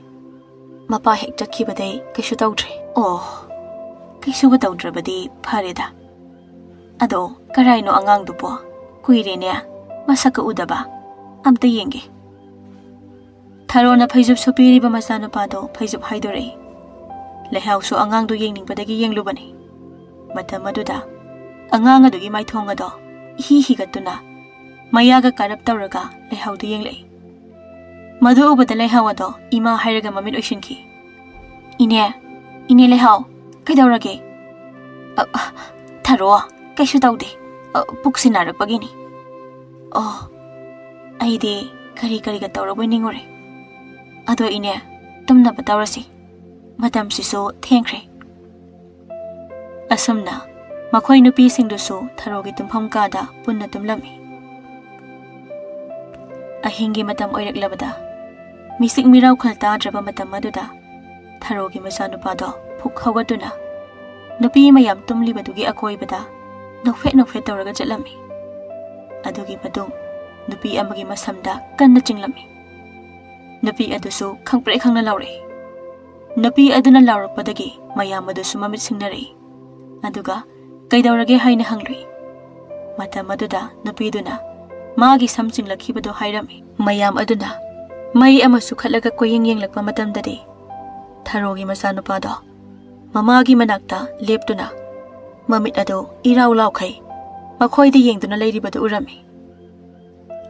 ꯃꯄꯥ ꯍꯦꯛ ꯆꯠꯈꯤꯕꯗꯩ ꯀꯩꯁꯨ ꯇꯧꯗ꯭ꯔꯦ꯫ ꯑꯣ, ꯀꯩꯁꯨꯒ ꯇꯧꯗ꯭ꯔꯕꯗꯤ ꯐꯔꯦꯗ꯫ ꯑꯗꯣ ꯀꯔꯥꯏꯅꯣ ꯑꯉꯥꯡꯗꯨꯕꯣ? ꯀꯨꯏꯔꯦꯅꯦ ꯃꯁꯛꯀ ꯎꯗꯕ꯫ ꯑꯝꯇ ꯌꯦꯡꯒꯦ꯫ ꯊꯔꯣꯅ ꯐꯩꯖꯨꯞ ꯁꯨꯞꯄꯤꯔꯤꯕ ꯃꯆꯥꯅꯨꯄꯥꯗꯣ ꯐꯩꯖꯨꯞ ꯍꯥꯏꯗꯣꯔꯛꯏ꯫ ꯂꯩꯍꯥꯎꯁꯨ ꯑꯉꯥꯡꯗꯨ ꯌꯦꯡꯅꯤꯡꯕꯗꯒꯤ ꯌꯦꯡꯂꯨꯕꯅꯤ꯫ ꯃꯇꯝ ꯑꯗꯨꯗ ꯑꯉꯥꯡ ꯑꯗꯨꯒꯤ ꯃꯥꯏꯊꯣꯡ ꯑꯗꯣ ꯏꯍꯤ ꯍꯤꯒꯠꯇꯨꯅ ꯃꯌꯥꯒ ꯀꯥꯔꯞ ꯇꯧꯔꯒ ꯂꯩꯍꯥꯎꯗꯨ ꯌꯦꯡꯂꯛꯏ꯫ ꯃꯗꯨ ꯎꯕꯗ ꯂꯩꯍꯥꯎ ꯑꯗꯣ ꯏꯃꯥ ꯍꯥꯏꯔꯒ ꯃꯃꯤꯠ ꯑꯣꯏꯁꯤꯟꯈꯤ꯫ "ꯏꯅꯦ, ꯏꯅꯦ ꯂꯩꯍꯥꯎ, ꯀꯩꯗꯧꯔꯒꯦ?" "ꯑ, ꯑ, ꯊꯔꯣ, ꯀꯩꯁꯨ ꯇꯧꯗꯦ꯫ ꯑ, ꯄꯨꯛꯁꯤ ꯅꯥꯔꯛꯄꯒꯤꯅꯤ꯫" "ꯑꯣ, ꯑꯩꯗꯤ ꯀꯔꯤ ꯀꯔꯤꯒ ꯇꯧꯔꯕꯣꯏ ꯅꯤꯡꯉꯨꯔꯦ꯫ ꯑꯗꯣ ꯏꯅꯦ, ꯇꯨꯝꯅꯕ ꯇꯧꯔꯁꯤ꯫ ꯃꯇꯝꯁꯤꯁꯨ ꯊꯦꯡꯈ꯭ꯔꯦ꯫" ꯑꯁꯨꯝꯅ ꯃꯈꯣꯏ ꯅꯨꯄꯤꯁꯤꯡꯗꯨꯁꯨ ꯊꯔꯣꯒꯤ ꯇꯨꯝꯐꯝ ꯀꯥꯗ ꯄꯨꯟꯅ ꯇꯨꯝꯂꯝꯃꯤ꯫ ꯑꯍꯤꯡꯒꯤ ꯃꯇꯝ ꯑꯣꯏꯔꯛꯂꯕꯗ, ꯃꯤꯆꯤꯛ ꯃꯤꯔꯥꯎꯈꯣꯜ ꯇꯥꯗ꯭ꯔꯕ ꯃꯇꯝ ꯑꯗꯨꯗ, ꯊꯔꯣꯒꯤ ꯃꯆꯥꯅꯨꯄꯥꯗꯣ ꯐꯨꯛ ꯍꯧꯒꯠꯇꯨꯅ ꯅꯨꯄꯤ ꯃꯌꯥꯝ ꯇꯨꯝꯂꯤꯕꯗꯨꯒꯤ ꯑꯀꯣꯏꯕꯗ ꯅꯣꯛꯐꯦꯠ ꯅꯣꯛꯐꯦꯠ ꯇꯧꯔꯒ ꯆꯠꯂꯝꯃꯤ꯫ ꯑꯗꯨꯒꯤ ꯃꯇꯨꯡ ꯅꯨꯄꯤ ꯑꯃꯒꯤ ꯃꯁꯝꯗ ꯀꯟꯅ ꯆꯤꯡꯂꯝꯃꯤ꯫ ꯅꯨꯄꯤ ꯑꯗꯨꯁꯨ ꯈꯪꯄ꯭ꯔꯦꯛ ꯈꯪꯅ ꯂꯥꯎꯔꯛꯏ꯫ ꯅꯨꯄꯤ ꯑꯗꯨꯅ ꯂꯥꯎꯔꯛꯄꯗꯒꯤ ꯃꯌꯥꯝ ꯑꯗꯨꯁꯨ ꯃꯃꯤꯠ ꯁꯤꯡꯅꯔꯛꯏ꯫ ꯑꯗꯨꯒ "ꯀꯩꯗꯧꯔꯒꯦ?" ꯍꯥꯏꯅ ꯍꯪꯂꯨꯏ꯫ ꯃꯇꯝ ꯑꯗꯨꯗ ꯅꯨꯄꯤꯗꯨꯅ ꯃꯥꯒꯤ ꯁꯝ ꯆꯤꯡꯂꯛꯈꯤꯕꯗꯨ ꯍꯥꯏꯔꯝꯃꯤ꯫ ꯃꯌꯥꯝ ꯑꯗꯨꯅ ꯃꯩ ꯑꯃ ꯁꯨꯈꯠꯂꯒ ꯀꯣꯏꯌꯦꯡ ꯌꯦꯡꯂꯛꯄ ꯃꯇꯝꯗꯗꯤ, ꯊꯔꯣꯒꯤ ꯃꯆꯥꯅꯨꯄꯥꯗꯣ ꯃꯃꯥꯒꯤ ꯃꯅꯥꯛꯇ ꯂꯦꯞꯇꯨꯅ ꯃꯃꯤꯠ ꯑꯗꯨ ꯏꯔꯥꯎ ꯂꯥꯎꯈꯩ ꯃꯈꯣꯏꯗ ꯌꯦꯡꯗꯨꯅ ꯂꯩꯔꯤꯕꯗꯨ ꯎꯔꯝꯃꯤ꯫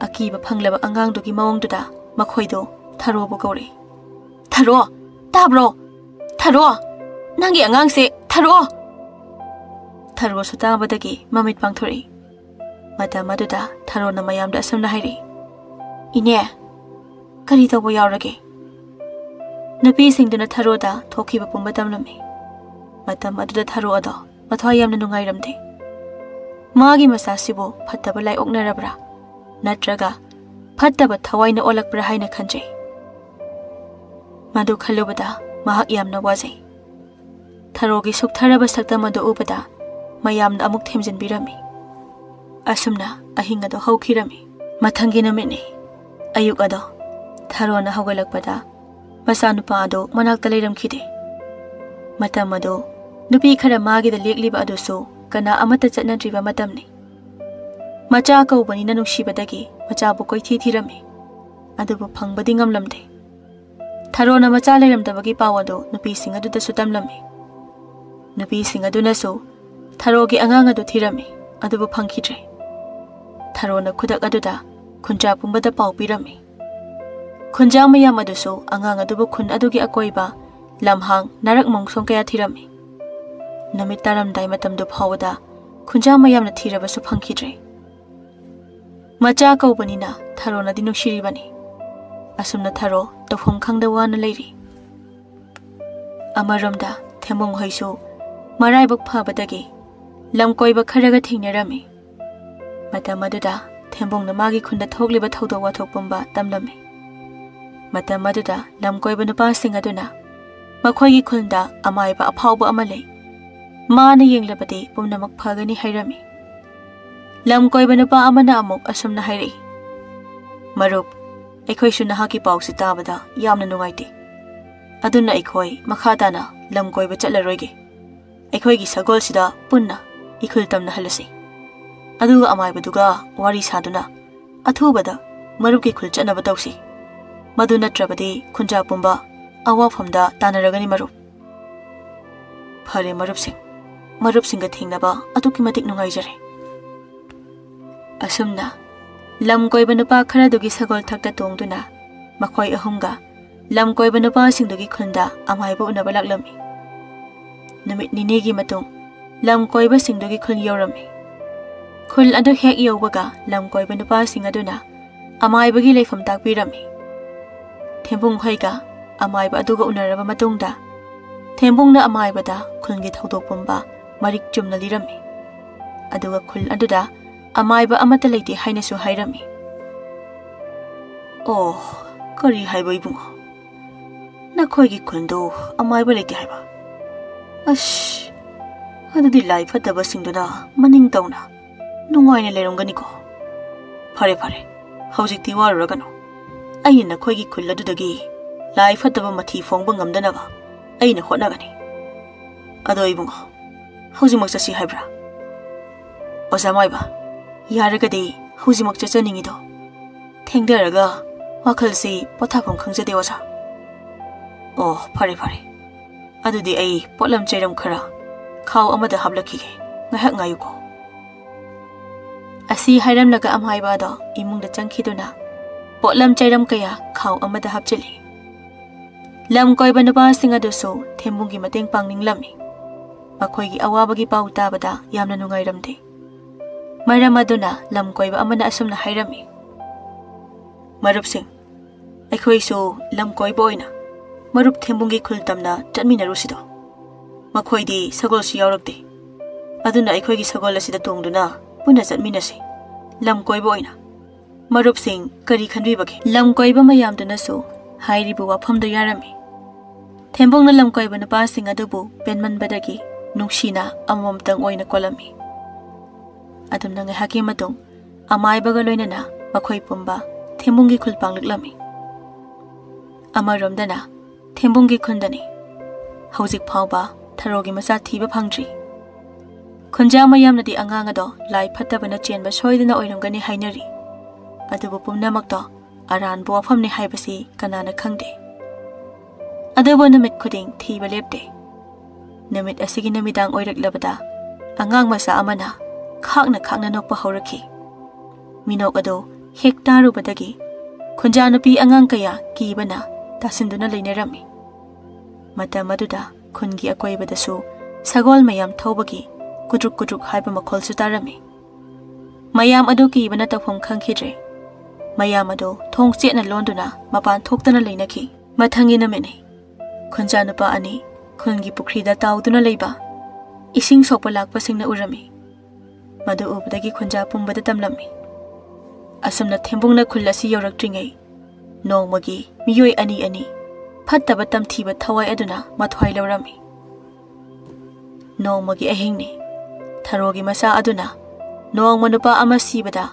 ꯑꯀꯤꯕ ꯐꯪꯂꯕ ꯑꯉꯥꯡꯗꯨꯒꯤ ꯃꯑꯣꯡꯗꯨꯗ ꯃꯈꯣꯏꯗꯨ ꯊꯔꯣꯕꯨ ꯀꯧꯔꯛꯏ꯫ "ꯊꯔꯣ, ꯇꯥꯕ꯭ꯔꯣ? ꯊꯔꯣ, ꯅꯪꯒꯤ ꯑꯉꯥꯡꯁꯦ ꯊꯔꯣ!" ꯊꯔꯣꯁꯨ ꯇꯥꯕꯗꯒꯤ ꯃꯃꯤꯠ ꯄꯥꯡꯊꯣꯔꯛꯏ꯫ ꯃꯇꯝ ꯑꯗꯨꯗ ꯊꯔꯣꯅ ꯃꯌꯥꯝꯗ ꯑꯁꯨꯝꯅ ꯍꯥꯏꯔꯛꯏ, "ꯏꯅꯦ, ꯀꯔꯤ ꯇꯧꯕ ꯌꯥꯎꯔꯒꯦ?" ꯅꯨꯄꯤꯁꯤꯡꯗꯨꯅ ꯊꯔꯣꯗ ꯊꯣꯛꯈꯤꯕ ꯄꯨꯝꯕ ꯇꯝꯂꯝꯃꯤ꯫ ꯃꯇꯝ ꯑꯗꯨꯗ ꯊꯔꯣ ꯑꯗꯣ ꯃꯊ꯭ꯋꯥꯏ ꯌꯥꯝꯅ ꯅꯨꯡꯉꯥꯏꯔꯝꯗꯦ꯫ ꯃꯥꯒꯤ ꯃꯆꯥꯁꯤꯕꯨ ꯐꯠꯇꯕ ꯂꯥꯏ ꯑꯣꯛꯅꯔꯕ꯭ꯔꯥ? ꯅꯠꯇ꯭ꯔꯒ ꯐꯠꯇꯕ ꯊꯋꯥꯏꯅ ꯑꯣꯜꯂꯛꯄ꯭ꯔꯥ ꯍꯥꯏꯅ ꯈꯟꯖꯩ꯫ ꯃꯗꯨ ꯈꯜꯂꯨꯕꯗ ꯃꯍꯥꯛ ꯌꯥꯝꯅ ꯋꯥꯖꯩ꯫ ꯊꯔꯣꯒꯤ ꯁꯨꯛꯊꯔꯕ ꯁꯛꯇꯝ ꯑꯗꯨ ꯎꯕꯗ ꯃꯌꯥꯝꯅ ꯑꯃꯨꯛ ꯊꯦꯝꯖꯤꯟꯕꯤꯔꯝꯃꯤ꯫ ꯑꯁꯨꯝꯅ ꯑꯍꯤꯡ ꯑꯗꯨ ꯍꯧꯈꯤꯔꯝꯃꯤ꯫ ꯃꯊꯪꯒꯤ ꯅꯨꯃꯤꯠꯅꯤ꯫ ꯑꯌꯨꯛ ꯑꯗꯣ ꯊꯔꯣꯅ ꯍꯧꯒꯠꯂꯛꯄꯗ ꯃꯆꯥꯅꯨꯄꯥ ꯑꯗꯨ ꯃꯅꯥꯛꯇ ꯂꯩꯔꯝꯈꯤꯗꯦ꯫ ꯃꯇꯝ ꯑꯗꯨ ꯅꯨꯄꯤ ꯈꯔ ꯃꯥꯒꯤꯗ ꯂꯦꯛꯂꯤꯕ ꯑꯗꯨꯁꯨ ꯀꯅꯥ ꯑꯃꯠꯇ ꯆꯠꯅꯗ꯭ꯔꯤꯕ ꯃꯇꯝꯅꯤ꯫ ꯃꯆꯥ ꯀꯧꯕꯅꯤꯅ ꯅꯨꯡꯁꯤꯕꯗꯒꯤ ꯃꯆꯥꯕꯨ ꯀꯣꯏꯊꯤ ꯊꯤꯔꯝꯃꯤ꯫ ꯑꯗꯨꯕꯨ ꯐꯪꯕꯗꯤ ꯉꯝꯂꯝꯗꯦ꯫ ꯊꯔꯣꯅ ꯃꯆꯥ ꯂꯩꯔꯝꯗꯕꯒꯤ ꯄꯥꯎ ꯑꯗꯨ ꯅꯨꯄꯤꯁꯤꯡ ꯑꯗꯨꯗꯁꯨ ꯇꯝꯂꯝꯃꯤ꯫ ꯅꯨꯄꯤꯁꯤꯡ ꯑꯗꯨꯅꯁꯨ ꯊꯔꯣꯒꯤ ꯑꯉꯥꯡ ꯑꯗꯨ ꯊꯤꯔꯝꯃꯤ, ꯑꯗꯨꯕꯨ ꯐꯪꯈꯤꯗ꯭ꯔꯦ꯫ ꯊꯔꯣꯅ ꯈꯨꯗꯛ ꯑꯗꯨꯗ ꯈꯨꯟꯖꯥ ꯄꯨꯝꯕꯗ ꯄꯥꯎ ꯄꯤꯔꯝꯃꯤ꯫ ꯈꯨꯟꯖꯥ ꯃꯌꯥꯝ ꯑꯗꯨꯁꯨ ꯑꯉꯥꯡ ꯑꯗꯨꯕꯨ ꯈꯨꯟ ꯑꯗꯨꯒꯤ ꯑꯀꯣꯏꯕ ꯂꯝꯍꯥꯡ ꯅꯥꯔꯛ ꯃꯣꯡꯁꯣꯡ ꯀꯌꯥ ꯊꯤꯔꯝꯃꯤ꯫ ꯅꯨꯃꯤꯠ ꯇꯥꯔꯝꯗꯥꯏ ꯃꯇꯝꯗꯨ ꯐꯥꯎꯕꯗ ꯈꯨꯟꯖꯥ ꯃꯌꯥꯝꯅ ꯊꯤꯔꯕꯁꯨ ꯐꯪꯈꯤꯗ꯭ꯔꯦ꯫ ꯃꯆꯥ ꯀꯧꯕꯅꯤꯅ ꯊꯔꯣꯅꯗꯤ ꯅꯨꯡꯁꯤꯔꯤꯕꯅꯤ꯫ ꯑꯁꯨꯝꯅ ꯊꯔꯣ ꯇꯧꯐꯝ ꯈꯪꯗ ꯋꯥꯅ ꯂꯩꯔꯤ꯫ ꯑꯃꯔꯣꯝꯗ ꯊꯦꯝꯕꯨꯡ ꯍꯣꯏꯁꯨ ꯃꯔꯥꯏꯕꯛ ꯐꯕꯗꯒꯤ ꯂꯝ ꯀꯣꯏꯕ ꯈꯔꯒ ꯊꯦꯡꯅꯔꯝꯃꯤ꯫ ꯃꯇꯝ ꯑꯗꯨꯗ ꯊꯦꯝꯕꯨꯡꯅ ꯃꯥꯒꯤ ꯈꯨꯟꯗ ꯊꯣꯛꯂꯤꯕ ꯊꯧꯗꯣꯛ ꯋꯥꯊꯣꯛ ꯄꯨꯝꯕ ꯇꯝꯂꯝꯃꯤ꯫ ꯃꯇꯝ ꯑꯗꯨꯗ ꯂꯝ ꯀꯣꯏꯕ ꯅꯨꯄꯥꯁꯤꯡ ꯑꯗꯨꯅ ꯃꯈꯣꯏꯒꯤ ꯈꯨꯟꯗ ꯑꯃꯥꯏꯕ ꯑꯐꯥꯎꯕ ꯑꯃ ꯂꯩ, ꯃꯥꯅ ꯌꯦꯡꯂꯕꯗꯤ ꯄꯨꯝꯅꯃꯛ ꯐꯒꯅꯤ ꯍꯥꯏꯔꯝꯃꯤ꯫ ꯂꯝ ꯀꯣꯏꯕ ꯅꯨꯄꯥ ꯑꯃꯅ ꯑꯃꯨꯛ ꯑꯁꯨꯝꯅ ꯍꯥꯏꯔꯛꯏ, "ꯃꯔꯨꯞ, ꯑꯩꯈꯣꯏꯁꯨ ꯅꯍꯥꯛꯀꯤ ꯄꯥꯎꯁꯤ ꯇꯥꯕꯗ ꯌꯥꯝꯅ ꯅꯨꯡꯉꯥꯏꯇꯦ꯫ ꯑꯗꯨꯅ ꯑꯩꯈꯣꯏ ꯃꯈꯥ ꯇꯥꯅ ꯂꯝ ꯀꯣꯏꯕ ꯆꯠꯂꯔꯣꯏꯒꯦ꯫ ꯑꯩꯈꯣꯏꯒꯤ ꯁꯒꯣꯜꯁꯤꯗ ꯄꯨꯟꯅ ꯏꯈꯨꯜ ꯇꯝꯅꯍꯜꯂꯁꯤ꯫ ꯑꯗꯨꯒ ꯑꯃꯥꯏꯕꯗꯨꯒ ꯋꯥꯔꯤ ꯁꯥꯗꯨꯅ ꯑꯊꯨꯕꯗ ꯃꯔꯨꯞꯀꯤ ꯈꯨꯜ ꯆꯠꯅꯕ ꯇꯧꯁꯤ꯫ ꯃꯗꯨ ꯅꯠꯇ꯭ꯔꯕꯗꯤ ꯈꯨꯟꯖꯥ ꯄꯨꯝꯕ ꯑꯋꯥꯐꯝꯗ ꯇꯥꯟꯅꯔꯒꯅꯤ ꯃꯔꯨꯞ꯫" ꯐꯔꯦ ꯃꯔꯨꯞꯁꯤꯡ, ꯃꯔꯨꯞꯁꯤꯡꯒ ꯊꯦꯡꯅꯕ ꯑꯗꯨꯛꯀꯤ ꯃꯇꯤꯛ ꯅꯨꯡꯉꯥꯏꯖꯔꯦ꯫ ꯑꯁꯨꯝꯅ ꯂꯝ ꯀꯣꯏꯕ ꯅꯨꯄꯥ ꯈꯔꯗꯨꯒꯤ ꯁꯒꯣꯜ ꯊꯛꯇ ꯇꯣꯡꯗꯨꯅ ꯃꯈꯣꯏ ꯑꯍꯨꯝꯒ ꯂꯝ ꯀꯣꯏꯕ ꯅꯨꯄꯥꯁꯤꯡꯗꯨꯒꯤ ꯈꯨꯟꯗ ꯑꯃꯥꯏꯕ ꯎꯅꯕ ꯂꯥꯛꯂꯝꯃꯤ꯫ ꯅꯨꯃꯤꯠ ꯅꯤꯅꯤꯒꯤ ꯃꯇꯨꯡ ꯂꯝ ꯀꯣꯏꯕꯁꯤꯡꯗꯨꯒꯤ ꯈꯨꯜ ꯌꯧꯔꯝꯃꯤ꯫ ꯈꯨꯜ ꯑꯗꯨ ꯍꯦꯛ ꯌꯧꯕꯒ ꯂꯝ ꯀꯣꯏꯕ ꯅꯨꯄꯥꯁꯤꯡ ꯑꯗꯨꯅ ꯑꯃꯥꯏꯕꯒꯤ ꯂꯩꯐꯝ ꯇꯥꯛꯄꯤꯔꯝꯃꯤ꯫ ꯊꯦꯝꯕꯨꯡ ꯍꯣꯏꯒ ꯑꯃꯥꯏꯕ ꯑꯗꯨꯒ ꯎꯅꯔꯕ ꯃꯇꯨꯡꯗ ꯊꯦꯝꯕꯨꯡꯅ ꯑꯃꯥꯏꯕꯗ ꯈꯨꯜꯒꯤ ꯊꯧꯗꯣꯛ ꯄꯨꯝꯕ ꯃꯔꯤꯛ ꯆꯨꯝꯅ ꯂꯤꯔꯝꯃꯤ꯫ ꯑꯗꯨꯒ ꯈꯨꯜ ꯑꯗꯨꯗ ꯑꯃꯥꯏꯕ ꯑꯃꯠꯇ ꯂꯩꯇꯦ ꯍꯥꯏꯅꯁꯨ ꯍꯥꯏꯔꯝꯃꯤ꯫ "ꯑꯣ, ꯀꯔꯤ ꯍꯥꯏꯕ ꯏꯕꯨꯡꯉꯣ? ꯅꯈꯣꯏꯒꯤ ꯈꯨꯜꯗꯨ ꯑꯃꯥꯏꯕ ꯂꯩꯇꯦ ꯍꯥꯏꯕ? ꯑꯁ, ꯑꯗꯨꯗꯤ ꯂꯥꯏ ꯐꯠꯇꯕꯁꯤꯡꯗꯨꯅ ꯃꯅꯤꯡ ꯇꯧꯅ ꯅꯨꯡꯉꯥꯏꯅ ꯂꯩꯔꯝꯒꯅꯤꯀꯣ꯫ ꯐꯔꯦ ꯐꯔꯦ, ꯍꯧꯖꯤꯛꯇꯤ ꯋꯥꯔꯨꯔꯒꯅꯨ꯫ ꯑꯩꯅ ꯅꯈꯣꯏꯒꯤ ꯈꯨꯜ ꯑꯗꯨꯗꯒꯤ ꯂꯥꯏ ꯐꯠꯇꯕ ꯃꯊꯤ ꯐꯣꯡꯕ ꯉꯝꯗꯅꯕ ꯑꯩꯅ ꯍꯣꯠꯅꯒꯅꯤ꯫ ꯑꯗꯣ ꯏꯕꯨꯡꯉꯣ, ꯍꯧꯖꯤꯛꯃꯛ ꯆꯠꯁꯤ ꯍꯥꯏꯕ꯭ꯔꯥ? ꯑꯣꯖꯥ ꯃꯥꯏꯕ, ꯌꯥꯔꯒꯗꯤ ꯍꯧꯖꯤꯛꯃꯛ ꯆꯠꯆꯅꯤꯡꯉꯤꯗꯣ꯫ ꯊꯦꯡꯊꯔꯒ ꯋꯥꯈꯜꯁꯤ ꯄꯣꯊꯥꯐꯝ ꯈꯪꯖꯗꯦ ꯑꯣꯖꯥ꯫ ꯑꯣ, ꯐꯔꯦ ꯐꯔꯦ, ꯑꯗꯨꯗꯤ ꯑꯩ ꯄꯣꯠꯂꯝ ꯆꯩꯔꯝ ꯈꯔ ꯈꯥꯎ ꯑꯃꯗ ꯍꯥꯞꯂꯛꯈꯤꯒꯦ, ꯉꯥꯏꯍꯥꯛ ꯉꯥꯏꯌꯨꯀꯣ꯫ ꯑꯁꯤ ꯍꯥꯏꯔꯝꯂꯒ ꯑꯃꯥꯏꯕ ꯑꯗꯣ ꯏꯃꯨꯡꯗ ꯆꯪꯈꯤꯗꯨꯅ ꯄꯣꯠꯂꯝ ꯆꯩꯔꯝ ꯀꯌꯥ ꯈꯥꯎ ꯑꯃꯗ ꯍꯥꯞꯆꯤꯜꯂꯤ꯫ ꯂꯝ ꯀꯣꯏꯕ ꯅꯨꯄꯥꯁꯤꯡ ꯑꯗꯨꯁꯨ ꯊꯦꯝꯕꯨꯡꯒꯤ ꯃꯇꯦꯡ ꯄꯥꯡꯅꯤꯡꯂꯝꯃꯤ꯫ ꯃꯈꯣꯏꯒꯤ ꯑꯋꯥꯕꯒꯤ ꯄꯥꯎ ꯇꯥꯕꯗ ꯌꯥꯝꯅ ꯅꯨꯡꯉꯥꯏꯔꯝꯗꯦ꯫ ꯃꯔꯝ ꯑꯗꯨꯅ ꯂꯝ ꯀꯣꯏꯕ ꯑꯃꯅ ꯑꯁꯨꯝꯅ ꯍꯥꯏꯔꯝꯃꯤ, "ꯃꯔꯨꯞꯁꯤꯡ, ꯑꯩꯈꯣꯏꯁꯨ ꯂꯝ ꯀꯣꯏꯕ ꯑꯣꯏꯅ ꯃꯔꯨꯞ ꯊꯦꯝꯕꯨꯡꯒꯤ ꯈꯨꯜ ꯇꯝꯅ ꯆꯠꯃꯤꯟꯅꯔꯨꯁꯤꯗꯣ꯫ ꯃꯈꯣꯏꯗꯤ ꯁꯒꯣꯜꯁꯨ ꯌꯥꯎꯔꯛꯇꯦ꯫ ꯑꯗꯨꯅ ꯑꯩꯈꯣꯏꯒꯤ ꯁꯒꯣꯜ ꯑꯁꯤꯗ ꯇꯣꯡꯗꯨꯅ ꯄꯨꯟꯅ ꯆꯠꯃꯤꯟꯅꯁꯤ, ꯂꯝ ꯀꯣꯏꯕ ꯑꯣꯏꯅ꯫ ꯃꯔꯨꯞꯁꯤꯡ ꯀꯔꯤ ꯈꯟꯕꯤꯕꯒꯦ?" ꯂꯝ ꯀꯣꯏꯕ ꯃꯌꯥꯝꯗꯨꯅꯁꯨ ꯍꯥꯏꯔꯤꯕ ꯋꯥꯐꯝꯗꯨ ꯌꯥꯔꯝꯃꯤ꯫ ꯊꯦꯝꯕꯨꯡꯅ ꯂꯝ ꯀꯣꯏꯕ ꯅꯨꯄꯥꯁꯤꯡ ꯑꯗꯨꯕꯨ ꯄꯦꯟꯃꯟꯕꯗꯒꯤ ꯅꯨꯡꯁꯤꯅ ꯑꯃꯃꯝꯇꯪ ꯑꯣꯏꯅ ꯀꯣꯜꯂꯝꯃꯤ꯫ ꯑꯗꯨꯝꯅ ꯉꯥꯏꯍꯥꯛꯀꯤ ꯃꯇꯨꯡ ꯑꯃꯥꯏꯕꯒ ꯂꯣꯏꯅꯅ ꯃꯈꯣꯏ ꯄꯨꯝꯕ ꯊꯦꯝꯕꯨꯡꯒꯤ ꯈꯨꯜ ꯄꯥꯡꯂꯛꯂꯝꯃꯤ꯫ ꯑꯃꯔꯣꯝꯗꯅ ꯊꯦꯝꯕꯨꯡꯒꯤ ꯈꯨꯟꯗꯅꯤ ꯍꯧꯖꯤꯛ ꯐꯥꯎꯕ ꯊꯔꯣꯒꯤ ꯃꯆꯥ ꯊꯤꯕ ꯐꯪꯗ꯭ꯔꯤ꯫ ꯈꯨꯟꯖꯥ ꯃꯌꯥꯝꯅꯗꯤ ꯑꯉꯥꯡ ꯑꯗꯣ ꯂꯥꯏ ꯐꯠꯇꯕꯅ ꯆꯦꯟꯕ ꯁꯣꯏꯗꯅ ꯑꯣꯏꯔꯝꯒꯅꯤ ꯍꯥꯏꯅꯔꯤ꯫ ꯑꯗꯨꯕꯨ ꯄꯨꯝꯅꯃꯛꯇꯣ ꯑꯔꯥꯟꯕ ꯋꯥꯐꯝꯅꯤ ꯍꯥꯏꯕꯁꯤ ꯀꯅꯥꯅ ꯈꯪꯗꯦ꯫ ꯑꯗꯨꯕꯨ ꯅꯨꯃꯤꯠ ꯈꯨꯗꯤꯡ ꯊꯤꯕ ꯂꯦꯞꯇꯦ꯫ ꯅꯨꯃꯤꯠ ꯑꯁꯤꯒꯤ ꯅꯨꯃꯤꯗꯥꯡ ꯑꯣꯏꯔꯛꯂꯕꯗ ꯑꯉꯥꯡ ꯃꯆꯥ ꯑꯃꯅ ꯈꯥꯛꯅ ꯈꯥꯛꯅ ꯅꯣꯛꯄ ꯍꯧꯔꯛꯈꯤ꯫ ꯃꯤꯅꯣꯛ ꯑꯗꯨ ꯍꯦꯛ ꯇꯥꯔꯨꯕꯗꯒꯤ ꯈꯨꯟꯖꯥ ꯅꯨꯄꯤ ꯑꯉꯥꯡ ꯀꯌꯥ ꯀꯤꯕꯅ ꯇꯥꯁꯤꯟꯗꯨꯅ ꯂꯩꯅꯔꯝꯃꯤ꯫ ꯃꯇꯝ ꯑꯗꯨꯗ ꯈꯨꯟꯒꯤ ꯑꯀꯣꯏꯕꯗꯁꯨ ꯁꯒꯣꯜ ꯃꯌꯥꯝ ꯊꯧꯕꯒꯤ ꯀꯨꯗ꯭ꯔꯨꯛ ꯀꯨꯗ꯭ꯔꯨꯛ ꯍꯥꯏꯕ ꯃꯈꯣꯜꯁꯨ ꯇꯥꯔꯝꯃꯤ꯫ ꯃꯌꯥꯝ ꯑꯗꯨ ꯀꯤꯕꯅ ꯇꯧꯐꯝ ꯈꯪꯈꯤꯗ꯭ꯔꯦ꯫ ꯃꯌꯥꯝ ꯑꯗꯨ ꯊꯣꯡ ꯆꯦꯠꯅ ꯂꯣꯟꯗꯨꯅ ꯃꯄꯥꯟ ꯊꯣꯛꯇꯅ ꯂꯩꯅꯈꯤ꯫ ꯃꯊꯪꯒꯤ ꯅꯨꯃꯤꯠꯅꯤ꯫ ꯈꯨꯟꯖꯥ ꯅꯨꯄꯥ ꯑꯅꯤ ꯈꯨꯟꯒꯤ ꯄꯨꯈ꯭ꯔꯤꯗ ꯇꯥꯎꯗꯨꯅ ꯂꯩꯕ ꯏꯁꯤꯡ ꯁꯣꯛꯄ ꯂꯥꯛꯄꯁꯤꯡꯅ ꯎꯔꯝꯃꯤ꯫ ꯃꯗꯨ ꯎꯕꯗꯒꯤ ꯈꯨꯟꯖꯥ ꯄꯨꯝꯕꯗ ꯇꯝꯂꯝꯃꯤ꯫ ꯑꯁꯨꯝꯅ ꯊꯦꯝꯕꯨꯡꯅ ꯈꯨꯜ ꯑꯁꯤ ꯌꯧꯔꯛꯇ꯭ꯔꯤꯉꯩ ꯅꯣꯡꯃꯒꯤ ꯃꯤꯑꯣꯏ ꯑꯅꯤ ꯑꯅꯤ ꯐꯠꯇꯕ ꯇꯝꯊꯤꯕ ꯊꯋꯥꯏ ꯑꯗꯨꯅ ꯃꯊ꯭ꯋꯥꯏ ꯂꯧꯔꯝꯃꯤ꯫ ꯅꯣꯡꯃꯒꯤ ꯑꯍꯤꯡꯅꯤ꯫ ꯊꯔꯣꯒꯤ ꯃꯆꯥ ꯑꯗꯨꯅ ꯅꯣꯡꯃ ꯅꯨꯄꯥ ꯑꯃ ꯁꯤꯕꯗ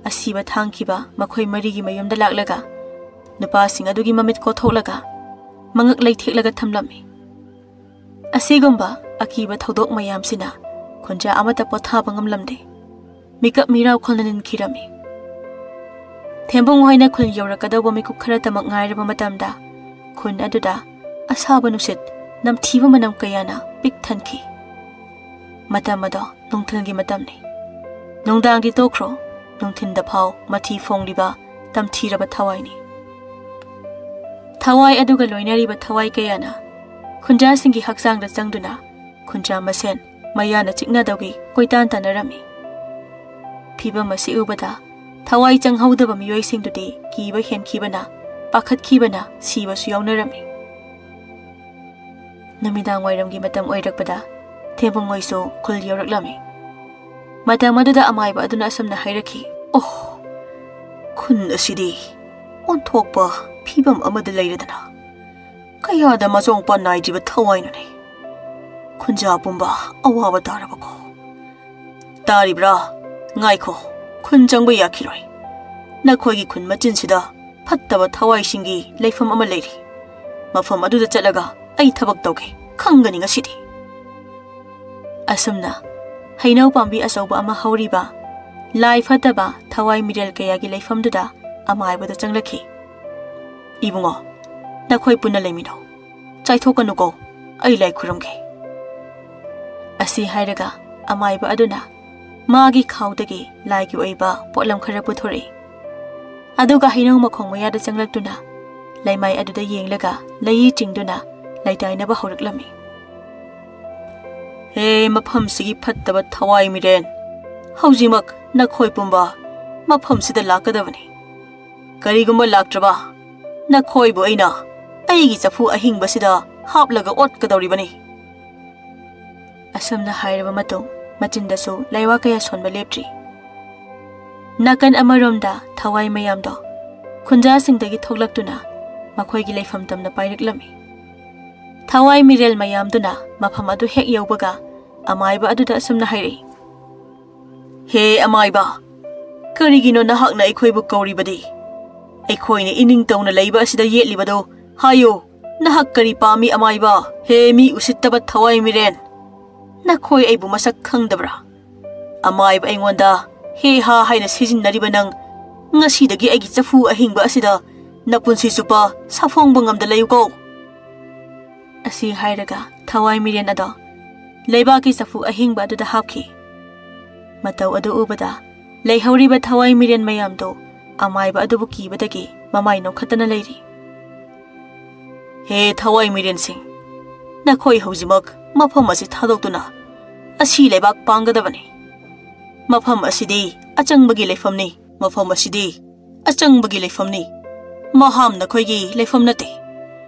ꯑꯁꯤꯕ ꯊꯥꯡꯈꯤꯕ ꯃꯈꯣꯏ ꯃꯔꯤꯒꯤ ꯃꯌꯨꯝꯗ ꯂꯥꯛꯂꯒ ꯅꯨꯄꯥꯁꯤꯡ ꯑꯗꯨꯒꯤ ꯃꯃꯤꯠ ꯀꯣꯊꯣꯛꯂꯒ ꯃꯉꯛ ꯂꯩꯊꯦꯛꯂꯒ ꯊꯝꯂꯝꯃꯤ꯫ ꯑꯁꯤꯒꯨꯝꯕ ꯑꯀꯤꯕ ꯊꯧꯗꯣꯛ ꯃꯌꯥꯝꯁꯤꯅ ꯈꯨꯟꯖꯥ ꯑꯃꯠꯇ ꯄꯣꯊꯥꯕ ꯉꯝꯂꯝꯗꯦ꯫ ꯃꯤꯀꯞ ꯃꯤꯔꯥꯎ ꯈꯣꯜꯅ ꯅꯤꯟꯈꯤꯔꯝꯃꯤ꯫ ꯊꯦꯝꯕꯨꯡ ꯍꯣꯏꯅ ꯈꯨꯜ ꯌꯧꯔꯛꯀꯗꯧꯕ ꯃꯤꯀꯨꯞ ꯈꯔꯇꯃꯛ ꯉꯥꯏꯔꯕ ꯃꯇꯝꯗ ꯈꯨꯟ ꯑꯗꯨꯗ ꯑꯁꯥꯕ ꯅꯨꯡꯁꯤꯠ ꯅꯝꯊꯤꯕ ꯃꯅꯝ ꯀꯌꯥꯅ ꯄꯤꯛ ꯊꯟꯈꯤ꯫ ꯃꯇꯝ ꯑꯗꯣ ꯅꯨꯡꯊꯤꯜꯒꯤ ꯃꯇꯝꯅꯤ꯫ ꯅꯨꯡꯗꯥꯡꯗꯤ ꯇꯣꯛꯈ꯭ꯔꯣ, ꯅꯨꯡꯊꯤꯜꯗ ꯐꯥꯎ ꯃꯊꯤ ꯐꯣꯡꯂꯤꯕ ꯇꯝꯊꯤꯔꯕ ꯊꯋꯥꯏꯅꯤ꯫ ꯊꯋꯥꯏ ꯑꯗꯨꯒ ꯂꯣꯏꯅꯔꯤꯕ ꯊꯋꯥꯏ ꯀꯌꯥꯅ ꯈꯨꯟꯖꯥꯁꯤꯡꯒꯤ ꯍꯛꯆꯥꯡꯗ ꯆꯪꯗꯨꯅ ꯈꯨꯟꯖꯥ ꯃꯁꯦꯟ ꯃꯌꯥꯅ ꯆꯤꯛꯅꯗꯧꯒꯤ ꯀꯣꯏꯇꯥꯟ ꯇꯥꯟꯅꯔꯝꯃꯤ꯫ ꯐꯤꯚꯝ ꯑꯁꯤ ꯎꯕꯗ ꯊꯋꯥꯏ ꯆꯪꯍꯧꯗꯕ ꯃꯤꯑꯣꯏꯁꯤꯡꯗꯨꯗꯤ ꯀꯤꯕ ꯍꯦꯟꯈꯤꯕꯅ, ꯄꯥꯈꯠꯈꯤꯕꯅ ꯁꯤꯕꯁꯨ ꯌꯥꯎꯅꯔꯝꯃꯤ꯫ ꯅꯨꯃꯤꯗꯥꯡ ꯋꯥꯏꯔꯝꯒꯤ ꯃꯇꯝ ꯑꯣꯏꯔꯛꯄꯗ ꯊꯦꯝꯕꯨꯡꯉꯣꯏꯁꯨ ꯈꯨꯜ ꯌꯧꯔꯛꯂꯝꯃꯤ꯫ ꯃꯇꯝ ꯑꯗꯨꯗ ꯑꯃꯥꯏꯕ ꯑꯗꯨꯅ ꯑꯁꯨꯝꯅ ꯍꯥꯏꯔꯛꯈꯤ, "ꯑꯣꯍ, ꯈꯨꯟ ꯑꯁꯤꯗꯤ ꯑꯣꯟꯊꯣꯛꯄ ꯐꯤꯕꯝ ꯑꯃꯗ ꯂꯩꯔꯗꯅ, ꯀꯌꯥꯗ ꯃꯆꯣꯡ ꯄꯥꯟ ꯅꯥꯏꯗ꯭ꯔꯤꯕ ꯊꯋꯥꯏꯅꯣꯅꯦ꯫ ꯈꯨꯟꯖꯥ ꯄꯨꯝꯕ ꯑꯋꯥꯕ ꯇꯥꯔꯕꯀꯣ꯫ ꯇꯥꯔꯤꯕ꯭ꯔꯥ? ꯉꯥꯏꯈꯣ, ꯈꯨꯟ ꯆꯪꯕ ꯌꯥꯈꯤꯔꯣꯏ꯫ ꯅꯈꯣꯏꯒꯤ ꯈꯨꯟ ꯃꯆꯤꯟꯁꯤꯗ ꯐꯠꯇꯕ ꯊꯋꯥꯏꯁꯤꯡꯒꯤ ꯂꯩꯐꯝ ꯑꯃ ꯂꯩꯔꯤ꯫ ꯃꯐꯝ ꯑꯗꯨꯗ ꯆꯠꯂꯒ ꯑꯩ ꯊꯕꯛ ꯇꯧꯒꯦ, ꯈꯪꯒꯅꯤ ꯉꯁꯤꯗꯤ"꯫ ꯑꯁꯨꯝꯅ ꯍꯩꯅꯧ ꯄꯥꯝꯕꯤ ꯑꯆꯧꯕ ꯑꯃ ꯍꯧꯔꯤꯕ, ꯂꯥꯏ ꯐꯠꯇꯕ ꯊꯋꯥꯏ ꯃꯤꯔꯦꯜ ꯀꯌꯥꯒꯤ ꯂꯩꯐꯝꯗꯨꯗ ꯑꯃꯥꯏꯕꯗ ꯆꯪꯂꯛꯈꯤ꯫ "ꯏꯕꯨꯡꯉꯣ, ꯅꯈꯣꯏ ꯄꯨꯟꯅ ꯂꯩꯃꯤꯟꯅꯧ꯫ ꯆꯥꯏꯊꯣꯛꯀꯅꯨꯀꯣ, ꯑꯩ ꯂꯥꯏ ꯈꯨꯔꯨꯝꯒꯦ"꯫ ꯑꯁꯤ ꯍꯥꯏꯔꯒ ꯑꯃꯥꯏꯕ ꯑꯗꯨꯅ ꯃꯥꯒꯤ ꯈꯥꯎꯗꯒꯤ ꯂꯥꯏꯒꯤ ꯑꯣꯏꯕ ꯄꯣꯠꯂꯝ ꯈꯔ ꯄꯨꯊꯣꯔꯛꯏ꯫ ꯑꯗꯨꯒ ꯍꯩꯅꯧ ꯃꯈꯣꯡ ꯃꯌꯥꯗ ꯆꯪꯂꯛꯇꯨꯅ ꯂꯩꯃꯥꯏ ꯑꯗꯨꯗ ꯌꯦꯡꯂꯒ ꯂꯩꯌꯤ ꯆꯤꯡꯗꯨꯅ ꯂꯩꯇꯥꯏꯅꯕ ꯍꯧꯔꯛꯂꯝꯃꯤ꯫ "ꯍꯦ ꯃꯐꯝꯁꯤꯒꯤ ꯐꯠꯇꯕ ꯊꯋꯥꯏ ꯃꯤꯔꯦꯟ, ꯍꯧꯖꯤꯛꯃꯛ ꯅꯈꯣꯏ ꯄꯨꯝꯕ ꯃꯐꯝꯁꯤꯗ ꯂꯥꯛꯀꯗꯕꯅꯤ꯫ ꯀꯔꯤꯒꯨꯝꯕ ꯂꯥꯛꯇ꯭ꯔꯕ, ꯅꯈꯣꯏꯕꯨ ꯑꯩꯅ ꯑꯩꯒꯤ ꯆꯐꯨ ꯑꯍꯤꯡꯕꯁꯤꯗ ꯍꯥꯞꯂꯒ ꯑꯣꯠꯀꯗꯧꯔꯤꯕꯅꯤ"꯫ ꯑꯁꯨꯝꯅ ꯍꯥꯏꯔꯕ ꯃꯇꯨꯡ ꯃꯆꯤꯟꯗꯁꯨ ꯂꯥꯏꯋꯥ ꯀꯌꯥ ꯁꯣꯟꯕ ꯂꯦꯞꯇ꯭ꯔꯤ꯫ ꯅꯥꯀꯟ ꯑꯃꯔꯣꯝꯗ ꯊꯋꯥꯏ ꯃꯌꯥꯝꯗꯣ ꯈꯨꯟꯖꯥꯁꯤꯡꯗꯒꯤ ꯊꯣꯛꯂꯛꯇꯨꯅ ꯃꯈꯣꯏꯒꯤ ꯂꯩꯐꯝ ꯇꯝꯅ ꯄꯥꯏꯔꯛꯂꯝꯃꯤ꯫ ꯊꯋꯥꯏ ꯃꯤꯔꯦꯜ ꯃꯌꯥꯝꯗꯨꯅ ꯃꯐꯝ ꯑꯗꯨ ꯍꯦꯛ ꯌꯧꯕꯒ ꯑꯃꯥꯏꯕ ꯑꯗꯨꯗ ꯑꯁꯨꯝꯅ ꯍꯥꯏꯔꯛꯏ, "ꯍꯦ ꯑꯃꯥꯏꯕ, ꯀꯔꯤꯒꯤꯅꯣ ꯅꯍꯥꯛꯅ ꯑꯩꯈꯣꯏꯕꯨ ꯀꯧꯔꯤꯕꯗꯤ? ꯑꯩꯈꯣꯏꯅ ꯏꯅꯤꯡꯇꯧꯅ ꯂꯩꯕ ꯑꯁꯤꯗ ꯌꯦꯠꯂꯤꯕꯗꯣ ꯍꯥꯏꯌꯨ꯫ ꯅꯍꯥꯛ ꯀꯔꯤ ꯄꯥꯝꯃꯤ ꯑꯃꯥꯏꯕ? ꯍꯦ ꯃꯤ ꯎꯁꯤꯠꯇꯕ ꯊꯋꯥꯏ ꯃꯤꯔꯦꯟ! ꯅꯈꯣꯏ ꯑꯩꯕꯨ ꯃꯁꯛ ꯈꯪꯗꯕ꯭ꯔꯥ? ꯑꯃꯥꯏꯕ ꯑꯩꯉꯣꯟꯗ ꯍꯦ ꯍꯥ ꯍꯥꯏꯅ ꯁꯤꯖꯤꯟꯅꯔꯤꯕ ꯅꯪ, ꯉꯁꯤꯗꯒꯤ ꯑꯩꯒꯤ ꯆꯐꯨ ꯑꯍꯤꯡꯕ ꯑꯁꯤꯗ ꯅꯄꯨꯟꯁꯤ ꯆꯨꯞꯄ ꯁꯥꯐꯣꯡꯕ ꯉꯝꯗ ꯂꯩꯌꯨꯀꯣ꯫ ꯑꯁꯤ ꯍꯥꯏꯔꯒ ꯊꯋꯥꯏ ꯃꯤꯔꯦꯟ ꯑꯗꯣ ꯂꯩꯕꯥꯛꯀꯤ ꯆꯐꯨ ꯑꯍꯤꯡꯕ ꯑꯗꯨꯗ ꯍꯥꯞꯈꯤ꯫ ꯃꯇꯧ ꯑꯗꯨ ꯎꯕꯗ ꯂꯩꯍꯧꯔꯤꯕ ꯊꯋꯥꯏ ꯃꯤꯔꯦꯟ ꯃꯌꯥꯝꯗꯣ ꯑꯃꯥꯏꯕ ꯑꯗꯨꯕꯨ ꯀꯤꯕꯗꯒꯤ ꯃꯃꯥꯏ ꯅꯣꯛꯈꯠꯇꯅ ꯂꯩꯔꯤ꯫ ꯍꯦ ꯊꯋꯥꯏ ꯃꯤꯔꯦꯟꯁꯤꯡ, ꯅꯈꯣꯏ ꯍꯧꯖꯤꯛꯃꯛ ꯃꯐꯝ ꯑꯁꯤ ꯊꯥꯗꯣꯛꯇꯨꯅ ꯑꯁꯤ ꯂꯩꯕꯥꯛ ꯄꯥꯡꯒꯗꯕꯅꯤ꯫ ꯃꯐꯝ ꯑꯁꯤꯗꯤ ꯑꯆꯪꯕꯒꯤ ꯂꯩꯐꯝꯅꯤ꯫ ꯃꯐꯝ ꯑꯁꯤꯗꯤ ꯑꯆꯪꯕꯒꯤ ꯂꯩꯐꯝꯅꯤ꯫ ꯃꯍꯥꯝ ꯅꯈꯣꯏꯒꯤ ꯂꯩꯐꯝ ꯅꯠꯇꯦ꯫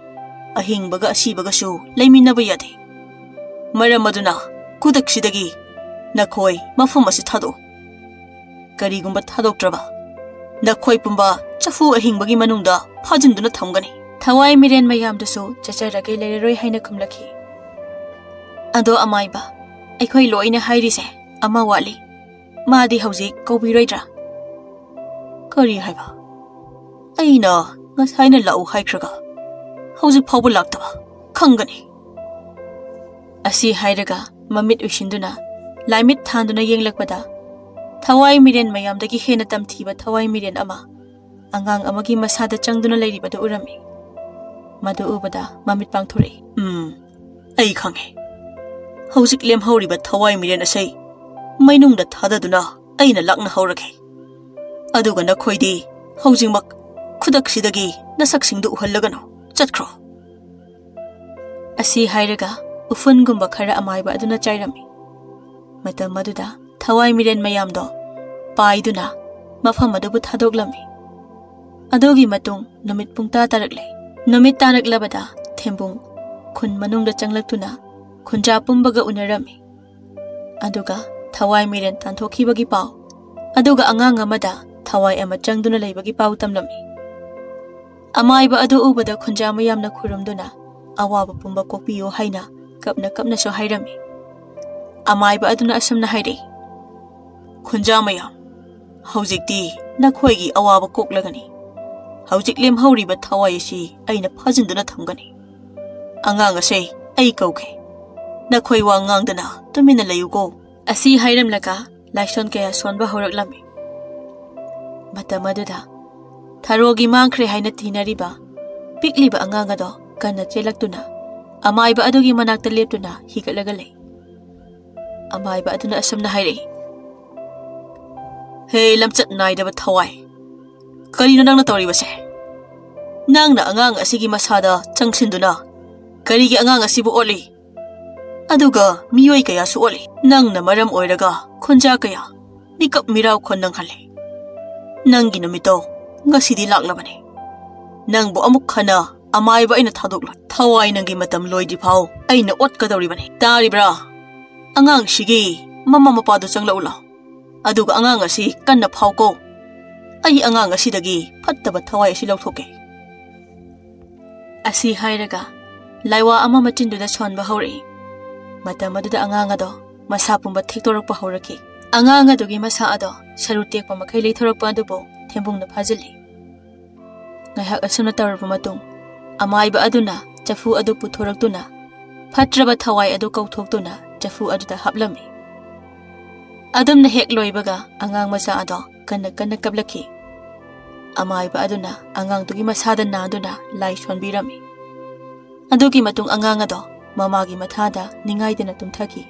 ꯑꯍꯤꯡꯕꯒ ꯑꯁꯤꯕꯒꯁꯨ ꯂꯩꯃꯤꯟꯅꯕ ꯌꯥꯗꯦ꯫ ꯃꯔꯝ ꯑꯗꯨꯅ ꯈꯨꯗꯛꯁꯤꯗꯒꯤ ꯅꯈꯣꯏ ꯃꯐꯝ ꯑꯁꯤ ꯊꯥꯗꯣꯛꯎ꯫ ꯀꯔꯤꯒꯨꯝꯕ ꯊꯥꯗꯣꯛꯇ꯭ꯔꯕ ꯅꯈꯣꯏ ꯄꯨꯝꯕ ꯆꯐꯨ ꯑꯍꯤꯡꯕꯒꯤ ꯃꯅꯨꯡꯗ ꯐꯥꯖꯤꯟꯗꯨꯅ ꯊꯝꯒꯅꯤ꯫ ꯊꯋꯥꯏ ꯃꯤꯔꯦꯟ ꯃꯌꯥꯝꯗꯨꯁꯨ ꯆꯠꯆꯔꯒꯦ ꯂꯩꯔꯔꯣꯏ ꯍꯥꯏꯅ ꯈꯨꯝꯂꯛꯈꯤ꯫ ꯑꯗꯣ ꯑꯃꯥꯏꯕ, ꯑꯩꯈꯣꯏ ꯂꯣꯏꯅ ꯍꯥꯏꯔꯤꯁꯦ ꯑꯃ ꯋꯥꯠꯂꯤ꯫ ꯃꯥꯗꯤ ꯍꯧꯖꯤꯛ ꯀꯧꯕꯤꯔꯣꯏꯗ꯭ꯔꯥ? ꯀꯔꯤ ꯍꯥꯏꯕ? ꯑꯩꯅ ꯉꯁꯥꯏꯅ ꯂꯥꯛꯎ ꯍꯥꯏꯈ꯭ꯔꯒ ꯍꯧꯖꯤꯛ ꯐꯥꯎꯕ ꯂꯥꯛꯇꯕ? ꯈꯪꯒꯅꯤ꯫ ꯑꯁꯤ ꯍꯥꯏꯔꯒ ꯃꯃꯤꯠ ꯎꯏꯁꯤꯟꯗꯨꯅ ꯂꯥꯏꯃꯤꯠ ꯊꯥꯟꯗꯨꯅ ꯌꯦꯡꯂꯛꯄꯗ ꯊꯋꯥꯏ ꯃꯤꯔꯦꯟ ꯃꯌꯥꯝꯗꯒꯤ ꯍꯦꯟꯅ ꯇꯝꯊꯤꯕ ꯊꯋꯥꯏ ꯃꯤꯔꯦꯟ ꯑꯃ ꯑꯉꯥꯡ ꯑꯃꯒꯤ ꯃꯁꯥꯗ ꯆꯪꯗꯨꯅ ꯂꯩꯔꯤꯕꯗꯨ ꯎꯔꯝꯃꯤ꯫ ꯃꯗꯨ ꯎꯕꯗ ꯃꯃꯤꯠ ꯄꯥꯡꯊꯣꯔꯛꯏ꯫ ꯎꯝ, ꯑꯩ ꯈꯪꯉꯦ꯫ ꯍꯧꯖꯤꯛ ꯂꯦꯝꯍꯧꯔꯤꯕ ꯊꯋꯥꯏ ꯃꯤꯔꯦꯟ ꯑꯁꯤ ꯃꯩꯅꯨꯡꯗ ꯊꯥꯗꯗꯨꯅ ꯑꯩꯅ ꯂꯥꯛꯅꯍꯧꯔꯒꯦ꯫ ꯑꯗꯨꯒ ꯅꯈꯣꯏꯗꯤ ꯍꯧꯖꯤꯛꯃꯛ ꯈꯨꯗꯛꯁꯤꯗꯒꯤ ꯅꯁꯛꯁꯤꯡꯗꯨ ꯎꯍꯜꯂꯒꯅꯨ꯫ ꯆꯠꯈ꯭ꯔꯣ꯫ ꯑꯁꯤ ꯍꯥꯏꯔꯒ ꯎꯐꯨꯟꯒꯨꯝꯕ ꯈꯔ ꯑꯃꯥꯏꯕ ꯑꯗꯨꯅ ꯆꯥꯏꯔꯝꯃꯤ꯫ ꯃꯇꯝ ꯑꯗꯨꯗ ꯊꯋꯥꯏ ꯃꯤꯔꯦꯟ ꯃꯌꯥꯝꯗꯣ ꯄꯥꯏꯗꯨꯅ ꯃꯐꯝ ꯑꯗꯨꯕꯨ ꯊꯥꯗꯣꯛꯂꯝꯃꯤ꯫ ꯑꯗꯨꯒꯤ ꯃꯇꯨꯡ ꯅꯨꯃꯤꯠ ꯄꯨꯡꯇꯥ ꯇꯥꯔꯛꯂꯦ꯫ ꯅꯨꯃꯤꯠ ꯇꯥꯔꯛꯂꯕꯗ ꯊꯦꯝꯕꯨꯡ ꯈꯨꯟ ꯃꯅꯨꯡꯗ ꯆꯪꯂꯛꯇꯨꯅ ꯈꯨꯟꯖꯥ ꯄꯨꯝꯕꯒ ꯎꯅꯔꯝꯃꯤ꯫ ꯑꯗꯨꯒ ꯊꯋꯥꯏ ꯃꯤꯔꯦꯟ ꯇꯥꯟꯊꯣꯛꯈꯤꯕꯒꯤ ꯄꯥꯎ, ꯑꯗꯨꯒ ꯑꯉꯥꯡ ꯑꯃꯗ ꯊꯋꯥꯏ ꯑꯃ ꯆꯪꯗꯨꯅ ꯂꯩꯕꯒꯤ ꯄꯥꯎ ꯇꯝꯂꯝꯃꯤ꯫ ꯑꯃꯥꯏꯕ ꯑꯗꯨ ꯎꯕꯗ ꯈꯨꯟꯖꯥ ꯃꯌꯥꯝꯅ ꯈꯨꯔꯨꯝꯗꯨꯅ ꯑꯋꯥꯕ ꯄꯨꯝꯕ ꯀꯣꯛꯄꯤꯌꯨ ꯍꯥꯏꯅ ꯀꯞꯅ ꯀꯞꯅꯁꯨ ꯍꯥꯏꯔꯝꯃꯤ꯫ ꯑꯃꯥꯏꯕ ꯑꯗꯨꯅ ꯑꯁꯨꯝꯅ ꯍꯥꯏꯔꯛꯏ, ꯈꯨꯟꯖꯥ ꯃꯌꯥꯝ, ꯍꯧꯖꯤꯛꯇꯤ ꯅꯈꯣꯏꯒꯤ ꯑꯋꯥꯕ ꯀꯣꯛꯂꯒꯅꯤ꯫ ꯍꯧꯖꯤꯛ ꯂꯦꯝꯍꯧꯔꯤꯕ ꯊꯋꯥꯏ ꯑꯁꯤ ꯑꯩꯅ ꯐꯥꯖꯤꯟꯗꯨꯅ ꯊꯝꯒꯅꯤ꯫ ꯑꯉꯥꯡ ꯑꯁꯦ ꯑꯩ ꯀꯧꯒꯦ꯫ ꯅꯈꯣꯏ ꯋꯥ ꯉꯥꯡꯗꯅ ꯇꯨꯃꯤꯟꯅ ꯂꯩꯌꯨꯀꯣ꯫" ꯑꯁꯤ ꯍꯥꯏꯔꯝꯂꯒ ꯂꯥꯏꯁꯣꯟ ꯀꯌꯥ ꯁꯣꯟꯕ ꯍꯧꯔꯛꯂꯝꯃꯤ꯫ ꯃꯇꯝ ꯑꯗꯨꯗ ꯊꯔꯣꯒꯤ ꯃꯥꯡꯈ꯭ꯔꯦ ꯍꯥꯏꯅ ꯊꯤꯅꯔꯤꯕ ꯄꯤꯛꯂꯤꯕ ꯑꯉꯥꯡ ꯑꯗꯣ ꯀꯟꯅ ꯆꯦꯜꯂꯛꯇꯨꯅ ꯑꯃꯥꯏꯕ ꯑꯗꯨꯒꯤ ꯃꯅꯥꯛꯇ ꯂꯦꯞꯇꯨꯅ ꯍꯤꯒꯠꯂꯒ ꯂꯩ꯫ ꯑꯃꯥꯏꯕ ꯑꯗꯨꯅ ꯑꯁꯨꯝꯅ ꯍꯥꯏꯔꯛꯏ, "ꯍꯦ, ꯂꯝꯆꯠ ꯅꯥꯏꯗꯕ ꯊꯋꯥꯏ, ꯀꯔꯤꯅꯣ ꯅꯪꯅ ꯇꯧꯔꯤꯕꯁꯦ? ꯅꯪꯅ ꯑꯉꯥꯡ ꯑꯁꯤꯒꯤ ꯃꯁꯥꯗ ꯆꯪꯁꯤꯟꯗꯨꯅ ꯀꯔꯤꯒꯤ ꯑꯉꯥꯡ ꯑꯁꯤꯕꯨ ꯑꯣꯠꯂꯤ? ꯑꯗꯨꯒ ꯃꯤꯑꯣꯏ ꯀꯌꯥꯁꯨ ꯑꯣꯠꯂꯤ꯫ ꯅꯪꯅ ꯃꯔꯝ ꯑꯣꯏꯔꯒ ꯈꯨꯟꯖꯥ ꯀꯌꯥ ꯃꯤꯀꯞ ꯃꯤꯔꯥꯎ ꯈꯣꯟ ꯅꯪꯍꯜꯂꯤ꯫ ꯅꯪꯒꯤ ꯅꯨꯃꯤꯠꯇꯣ ꯉꯁꯤꯗꯤ ꯂꯥꯛꯂꯕꯅꯤ꯫ ꯅꯪꯕꯨ ꯑꯃꯨꯛ ꯍꯟꯅ ꯑꯃꯥꯏꯕ ꯑꯩꯅ ꯊꯥꯗꯣꯛꯂꯣꯏ꯫ ꯊꯋꯥꯏ ꯅꯪꯒꯤ ꯃꯇꯝ ꯂꯣꯏꯗ꯭ꯔꯤ ꯐꯥꯎ ꯑꯩꯅ ꯑꯣꯠꯀꯗꯧꯔꯤꯕꯅꯤ꯫ ꯇꯥꯔꯤꯕ꯭ꯔꯥ? ꯑꯉꯥꯡꯁꯤꯒꯤ ꯃꯃꯥ ꯃꯄꯥꯗꯨ ꯆꯪꯂꯛꯎ ꯂꯥꯎ꯫ ꯑꯗꯨꯒ ꯑꯉꯥꯡ ꯑꯁꯤ ꯀꯟꯅ ꯐꯥꯎꯀꯣ꯫ ꯑꯩ ꯑꯉꯥꯡ ꯑꯁꯤꯗꯒꯤ ꯐꯠꯇꯕ ꯊꯋꯥꯏ ꯑꯁꯤ ꯂꯧꯊꯣꯛꯀꯦ꯫" ꯑꯁꯤ ꯍꯥꯏꯔꯒ ꯂꯥꯏꯋꯥ ꯑꯃ ꯃꯆꯤꯟꯗꯨꯗ ꯁꯣꯟꯕ ꯍꯧꯔꯛꯏ꯫ ꯃꯇꯝ ꯑꯗꯨꯗ ꯑꯉꯥꯡ ꯑꯗꯣ ꯃꯁꯥ ꯄꯨꯝꯕ ꯊꯦꯛꯇꯣꯔꯛꯄ ꯍꯧꯔꯛꯈꯤ꯫ ꯑꯉꯥꯡ ꯑꯗꯨꯒꯤ ꯃꯁꯥ ꯑꯗꯣ ꯁꯔꯨ ꯇꯦꯛꯄ ꯃꯈꯩ ꯂꯩꯊꯣꯔꯛꯄ ꯑꯗꯨꯕꯨ ꯊꯦꯝꯕꯨꯡꯅ ꯐꯥꯖꯤꯜꯂꯤ꯫ ꯉꯥꯏꯍꯥꯛ ꯑꯁꯨꯝꯅ ꯇꯧꯔꯕ ꯃꯇꯨꯡ, ꯑꯃꯥꯏꯕ ꯑꯗꯨꯅ ꯆꯐꯨ ꯑꯗꯨ ꯄꯨꯊꯣꯔꯛꯇꯨꯅ ꯐꯠꯇ꯭ꯔꯕ ꯊꯋꯥꯏ ꯑꯗꯨ ꯀꯧꯊꯣꯛꯇꯨꯅ ꯆꯐꯨ ꯑꯗꯨꯗ ꯍꯥꯞꯂꯝꯃꯤ꯫ ꯑꯗꯨꯝꯅ ꯍꯦꯛ ꯂꯣꯏꯕꯒ ꯑꯉꯥꯡ ꯃꯆꯥ ꯑꯗꯣ ꯀꯟꯅ ꯀꯟꯅ ꯀꯞꯂꯛꯈꯤ꯫ ꯑꯃꯥꯏꯕ ꯑꯗꯨꯅ ꯑꯉꯥꯡꯗꯨꯒꯤ ꯃꯁꯥꯗ ꯅꯥꯗꯨꯅ ꯂꯥꯏ ꯁꯣꯟꯕꯤꯔꯝꯃꯤ꯫ ꯑꯗꯨꯒꯤ ꯃꯇꯨꯡ ꯑꯉꯥꯡ ꯑꯗꯣ ꯃꯃꯥꯒꯤ ꯃꯊꯥꯗ ꯅꯤꯡꯉꯥꯏꯗꯅ ꯇꯨꯝꯊꯈꯤ꯫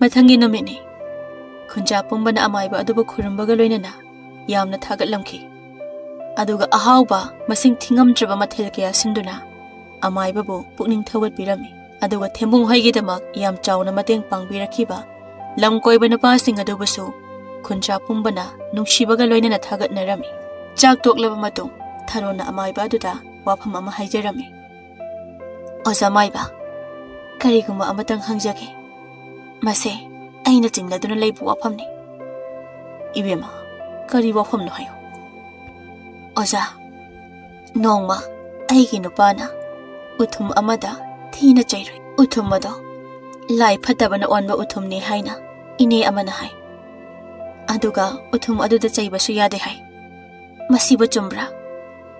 ꯃꯊꯪꯒꯤ ꯅꯨꯃꯤꯠꯅꯤ꯫ ꯈꯨꯟꯖꯥ ꯄꯨꯝꯕꯅ ꯑꯃꯥꯏꯕ ꯑꯗꯨꯕꯨ ꯈꯨꯔꯨꯝꯕꯒ ꯂꯣꯏꯅꯅ ꯌꯥꯝꯅ ꯊꯥꯒꯠꯂꯝꯈꯤ꯫ ꯑꯗꯨꯒ ꯑꯍꯥꯎꯕ ꯃꯁꯤꯡ ꯊꯤꯉꯝꯗ꯭ꯔꯕ ꯃꯊꯦꯜ ꯀꯌꯥ ꯁꯤꯟꯗꯨꯅ ꯑꯃꯥꯏꯕꯕꯨ ꯄꯨꯛꯅꯤꯡ ꯊꯧꯒꯠꯄꯤꯔꯝꯃꯤ꯫ ꯑꯗꯨꯒ ꯊꯦꯝꯕꯨꯡ ꯍꯣꯏꯒꯤꯗꯃꯛ ꯌꯥꯝ ꯆꯥꯎꯅ ꯃꯇꯦꯡ ꯄꯥꯡꯕꯤꯔꯛꯈꯤꯕ ꯂꯝ ꯀꯣꯏꯕ ꯅꯨꯄꯥꯁꯤꯡ ꯑꯗꯨꯕꯨꯁꯨ ꯈꯨꯟꯖꯥ ꯄꯨꯝꯕꯅ ꯅꯨꯡꯁꯤꯕꯒ ꯂꯣꯏꯅꯅ ꯊꯥꯒꯠꯅꯔꯝꯃꯤ꯫ ꯆꯥꯛ ꯇꯣꯛꯂꯕ ꯃꯇꯨꯡ ꯊꯔꯣꯅ ꯑꯃꯥꯏꯕ ꯑꯗꯨꯗ ꯋꯥꯐꯝ ꯑꯃ ꯍꯥꯏꯖꯔꯝꯃꯤ꯫ "ꯑꯣꯖꯥ ꯃꯥꯏꯕ, ꯀꯔꯤꯒꯨꯝꯕ ꯑꯃꯇꯪ ꯍꯪꯖꯒꯦ꯫ ꯃꯁꯦ ꯑꯩꯅ ꯆꯤꯡꯅꯗꯨꯅ ꯂꯩꯕ ꯋꯥꯐꯝꯅꯤ꯫" "ꯏꯕꯦꯝꯃ, ꯀꯔꯤ ꯋꯥꯐꯝꯅꯣ ꯍꯥꯏꯌꯨ꯫" "ꯑꯣꯖꯥ, ꯅꯣꯡꯃ ꯑꯩꯒꯤ ꯅꯨꯄꯥꯅ ꯎꯊꯨꯝ ꯑꯃꯗ ꯊꯤꯅ ꯆꯩꯔꯨꯏ꯫ ꯎꯊꯨꯝ ꯑꯗꯣ ꯂꯥꯏ ꯐꯠꯇꯕꯅ ꯑꯣꯟꯕ ꯎꯊꯨꯝꯅꯤ ꯍꯥꯏꯅ ꯏꯅꯦ ꯑꯃꯅ ꯍꯥꯏ꯫ ꯑꯗꯨꯒ ꯎꯊꯨꯝ ꯑꯗꯨꯗ ꯆꯩꯕꯁꯨ ꯌꯥꯗꯦ ꯍꯥꯏ꯫ ꯃꯁꯤꯕꯨ ꯆꯨꯝꯕ꯭ꯔꯥ?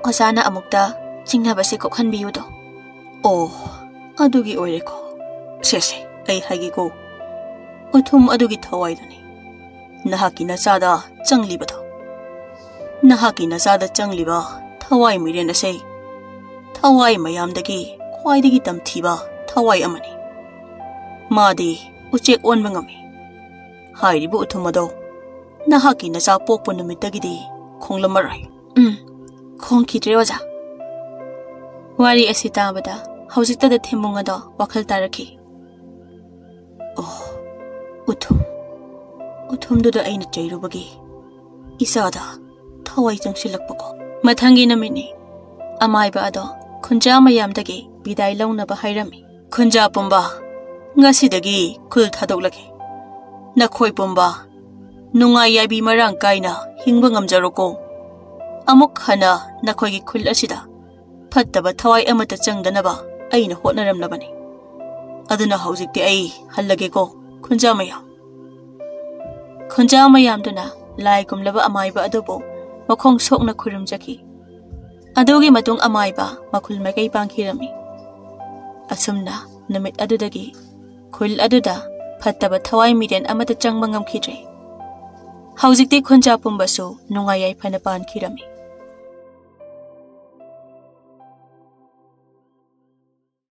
ꯑꯣꯖꯥꯅ ꯑꯃꯨꯛꯇ ꯆꯤꯡꯅꯕꯁꯦ ꯀꯣꯛꯍꯟꯕꯤꯌꯨꯗꯣ꯫ ꯑꯣ, ꯑꯗꯨꯒꯤ ꯑꯣꯏꯔꯦꯀꯣ꯫ ꯁꯦ ꯁꯦ, ꯑꯩ ꯍꯥꯏꯒꯦꯀꯣ, ꯎꯊꯨꯝ ꯑꯗꯨꯒꯤ ꯊꯋꯥꯏꯗꯨꯅꯤ ꯅꯍꯥꯛꯀꯤ ꯅꯆꯥꯗ ꯆꯪꯂꯤꯕꯗꯣ꯫ ꯅꯍꯥꯛꯀꯤ ꯅꯆꯥꯗ ꯆꯪꯂꯤꯕ ꯊꯋꯥꯏ ꯃꯤꯔꯦꯟ ꯑꯁꯦ ꯊꯋꯥꯏ ꯃꯌꯥꯝꯗꯒꯤ ꯈ꯭ꯋꯥꯏꯗꯒꯤ ꯇꯝꯊꯤꯕ ꯊꯋꯥꯏ ꯑꯃꯅꯤ꯫ ꯃꯥꯗꯤ ꯎꯆꯦꯛ ꯑꯣꯟꯕ ꯉꯝꯃꯤ꯫ ꯍꯥꯏꯔꯤꯕ ꯎꯊꯨꯝ ꯑꯗꯣ ꯅꯍꯥꯛꯀꯤ ꯅꯆꯥ ꯄꯣꯛꯄ ꯅꯨꯃꯤꯠꯇꯒꯤꯗꯤ ꯈꯣꯡꯂꯝꯃꯔꯣꯏ꯫ ꯎꯝ, ꯈꯣꯡꯈꯤꯗ꯭ꯔꯦ, ꯑꯣꯖꯥ꯫ ꯋꯥꯔꯤ ꯑꯁꯤ ꯇꯥꯕꯗ ꯍꯧꯖꯤꯛꯇꯗ ꯊꯦꯝꯕꯨꯡ ꯑꯗꯣ ꯋꯥꯈꯜ ꯇꯥꯔꯛꯈꯤ꯫ ꯑꯣ, ꯎꯊꯨꯝ꯫ ꯎꯊꯨꯝꯗꯨꯗ ꯑꯩꯅ ꯆꯩꯔꯨꯕꯒꯤ ꯏꯆꯥꯗ ꯊꯋꯥꯏ ꯆꯪꯁꯤꯜꯂꯛꯄꯀꯣ꯫ ꯃꯊꯪꯒꯤ ꯅꯨꯃꯤꯠꯅꯤ꯫ ꯑꯃꯥꯏꯕ ꯑꯗꯣ ꯈꯨꯟꯖꯥ ꯃꯌꯥꯝꯗꯒꯤ ꯕꯤꯗꯥꯏ ꯂꯧꯅꯕ ꯍꯥꯏꯔꯝꯃꯤ꯫ ꯈꯨꯟꯖꯥ ꯄꯨꯝꯕ, ꯉꯁꯤꯗꯒꯤ ꯈꯨꯜ ꯊꯥꯗꯣꯛꯂꯒꯦ꯫ ꯅꯈꯣꯏ ꯄꯨꯝꯕ ꯅꯨꯡꯉꯥꯏ ꯌꯥꯏꯕꯤ ꯃꯔꯥꯡ ꯀꯥꯏꯅ ꯍꯤꯡꯕ ꯉꯝꯖꯔꯣꯀꯣ꯫ ꯑꯃꯨꯛ ꯍꯟꯅ ꯅꯈꯣꯏꯒꯤ ꯈꯨꯜ ꯑꯁꯤꯗ ꯐꯠꯇꯕ ꯊꯋꯥꯏ ꯑꯃꯠꯇ ꯆꯪꯗꯅꯕ ꯑꯩꯅ ꯍꯣꯠꯅꯔꯝꯂꯕꯅꯤ꯫ ꯑꯗꯨꯅ ꯍꯧꯖꯤꯛꯇꯤ ꯑꯩ ꯍꯜꯂꯒꯦꯀꯣ, ꯈꯨꯟꯖꯥ ꯃꯌꯥꯝ꯫ ꯈꯨꯟꯖꯥ ꯃꯌꯥꯝꯗꯨꯅ ꯂꯥꯏ ꯒꯨꯝꯂꯕ ꯑꯃꯥꯏꯕ ꯑꯗꯨꯕꯨ ꯃꯈꯣꯡ ꯁꯣꯛꯅ ꯈꯨꯔꯨꯝꯖꯈꯤ꯫ ꯑꯗꯨꯒꯤ ꯃꯇꯨꯡ ꯑꯃꯥꯏꯕ ꯃꯈꯨꯜ ꯃꯥꯏꯀꯩ ꯄꯥꯡꯈꯤꯔꯝꯃꯤ꯫ ꯑꯁꯨꯝꯅ ꯅꯨꯃꯤꯠ ꯑꯗꯨꯗꯒꯤ ꯈꯨꯜ ꯑꯗꯨꯗ ꯐꯠꯇꯕ ꯊꯋꯥꯏ ꯃꯤꯔꯦꯟ ꯑꯃꯠꯇ ꯆꯪꯕ ꯉꯝꯈꯤꯗ꯭ꯔꯦ꯫ ꯍꯧꯖꯤꯛꯇꯤ ꯈꯨꯟꯖꯥ ꯄꯨꯝꯕꯁꯨ ꯅꯨꯡꯉꯥꯏ ꯌꯥꯏꯐꯅ ꯄꯥꯟꯈꯤꯔꯝꯃꯤ꯫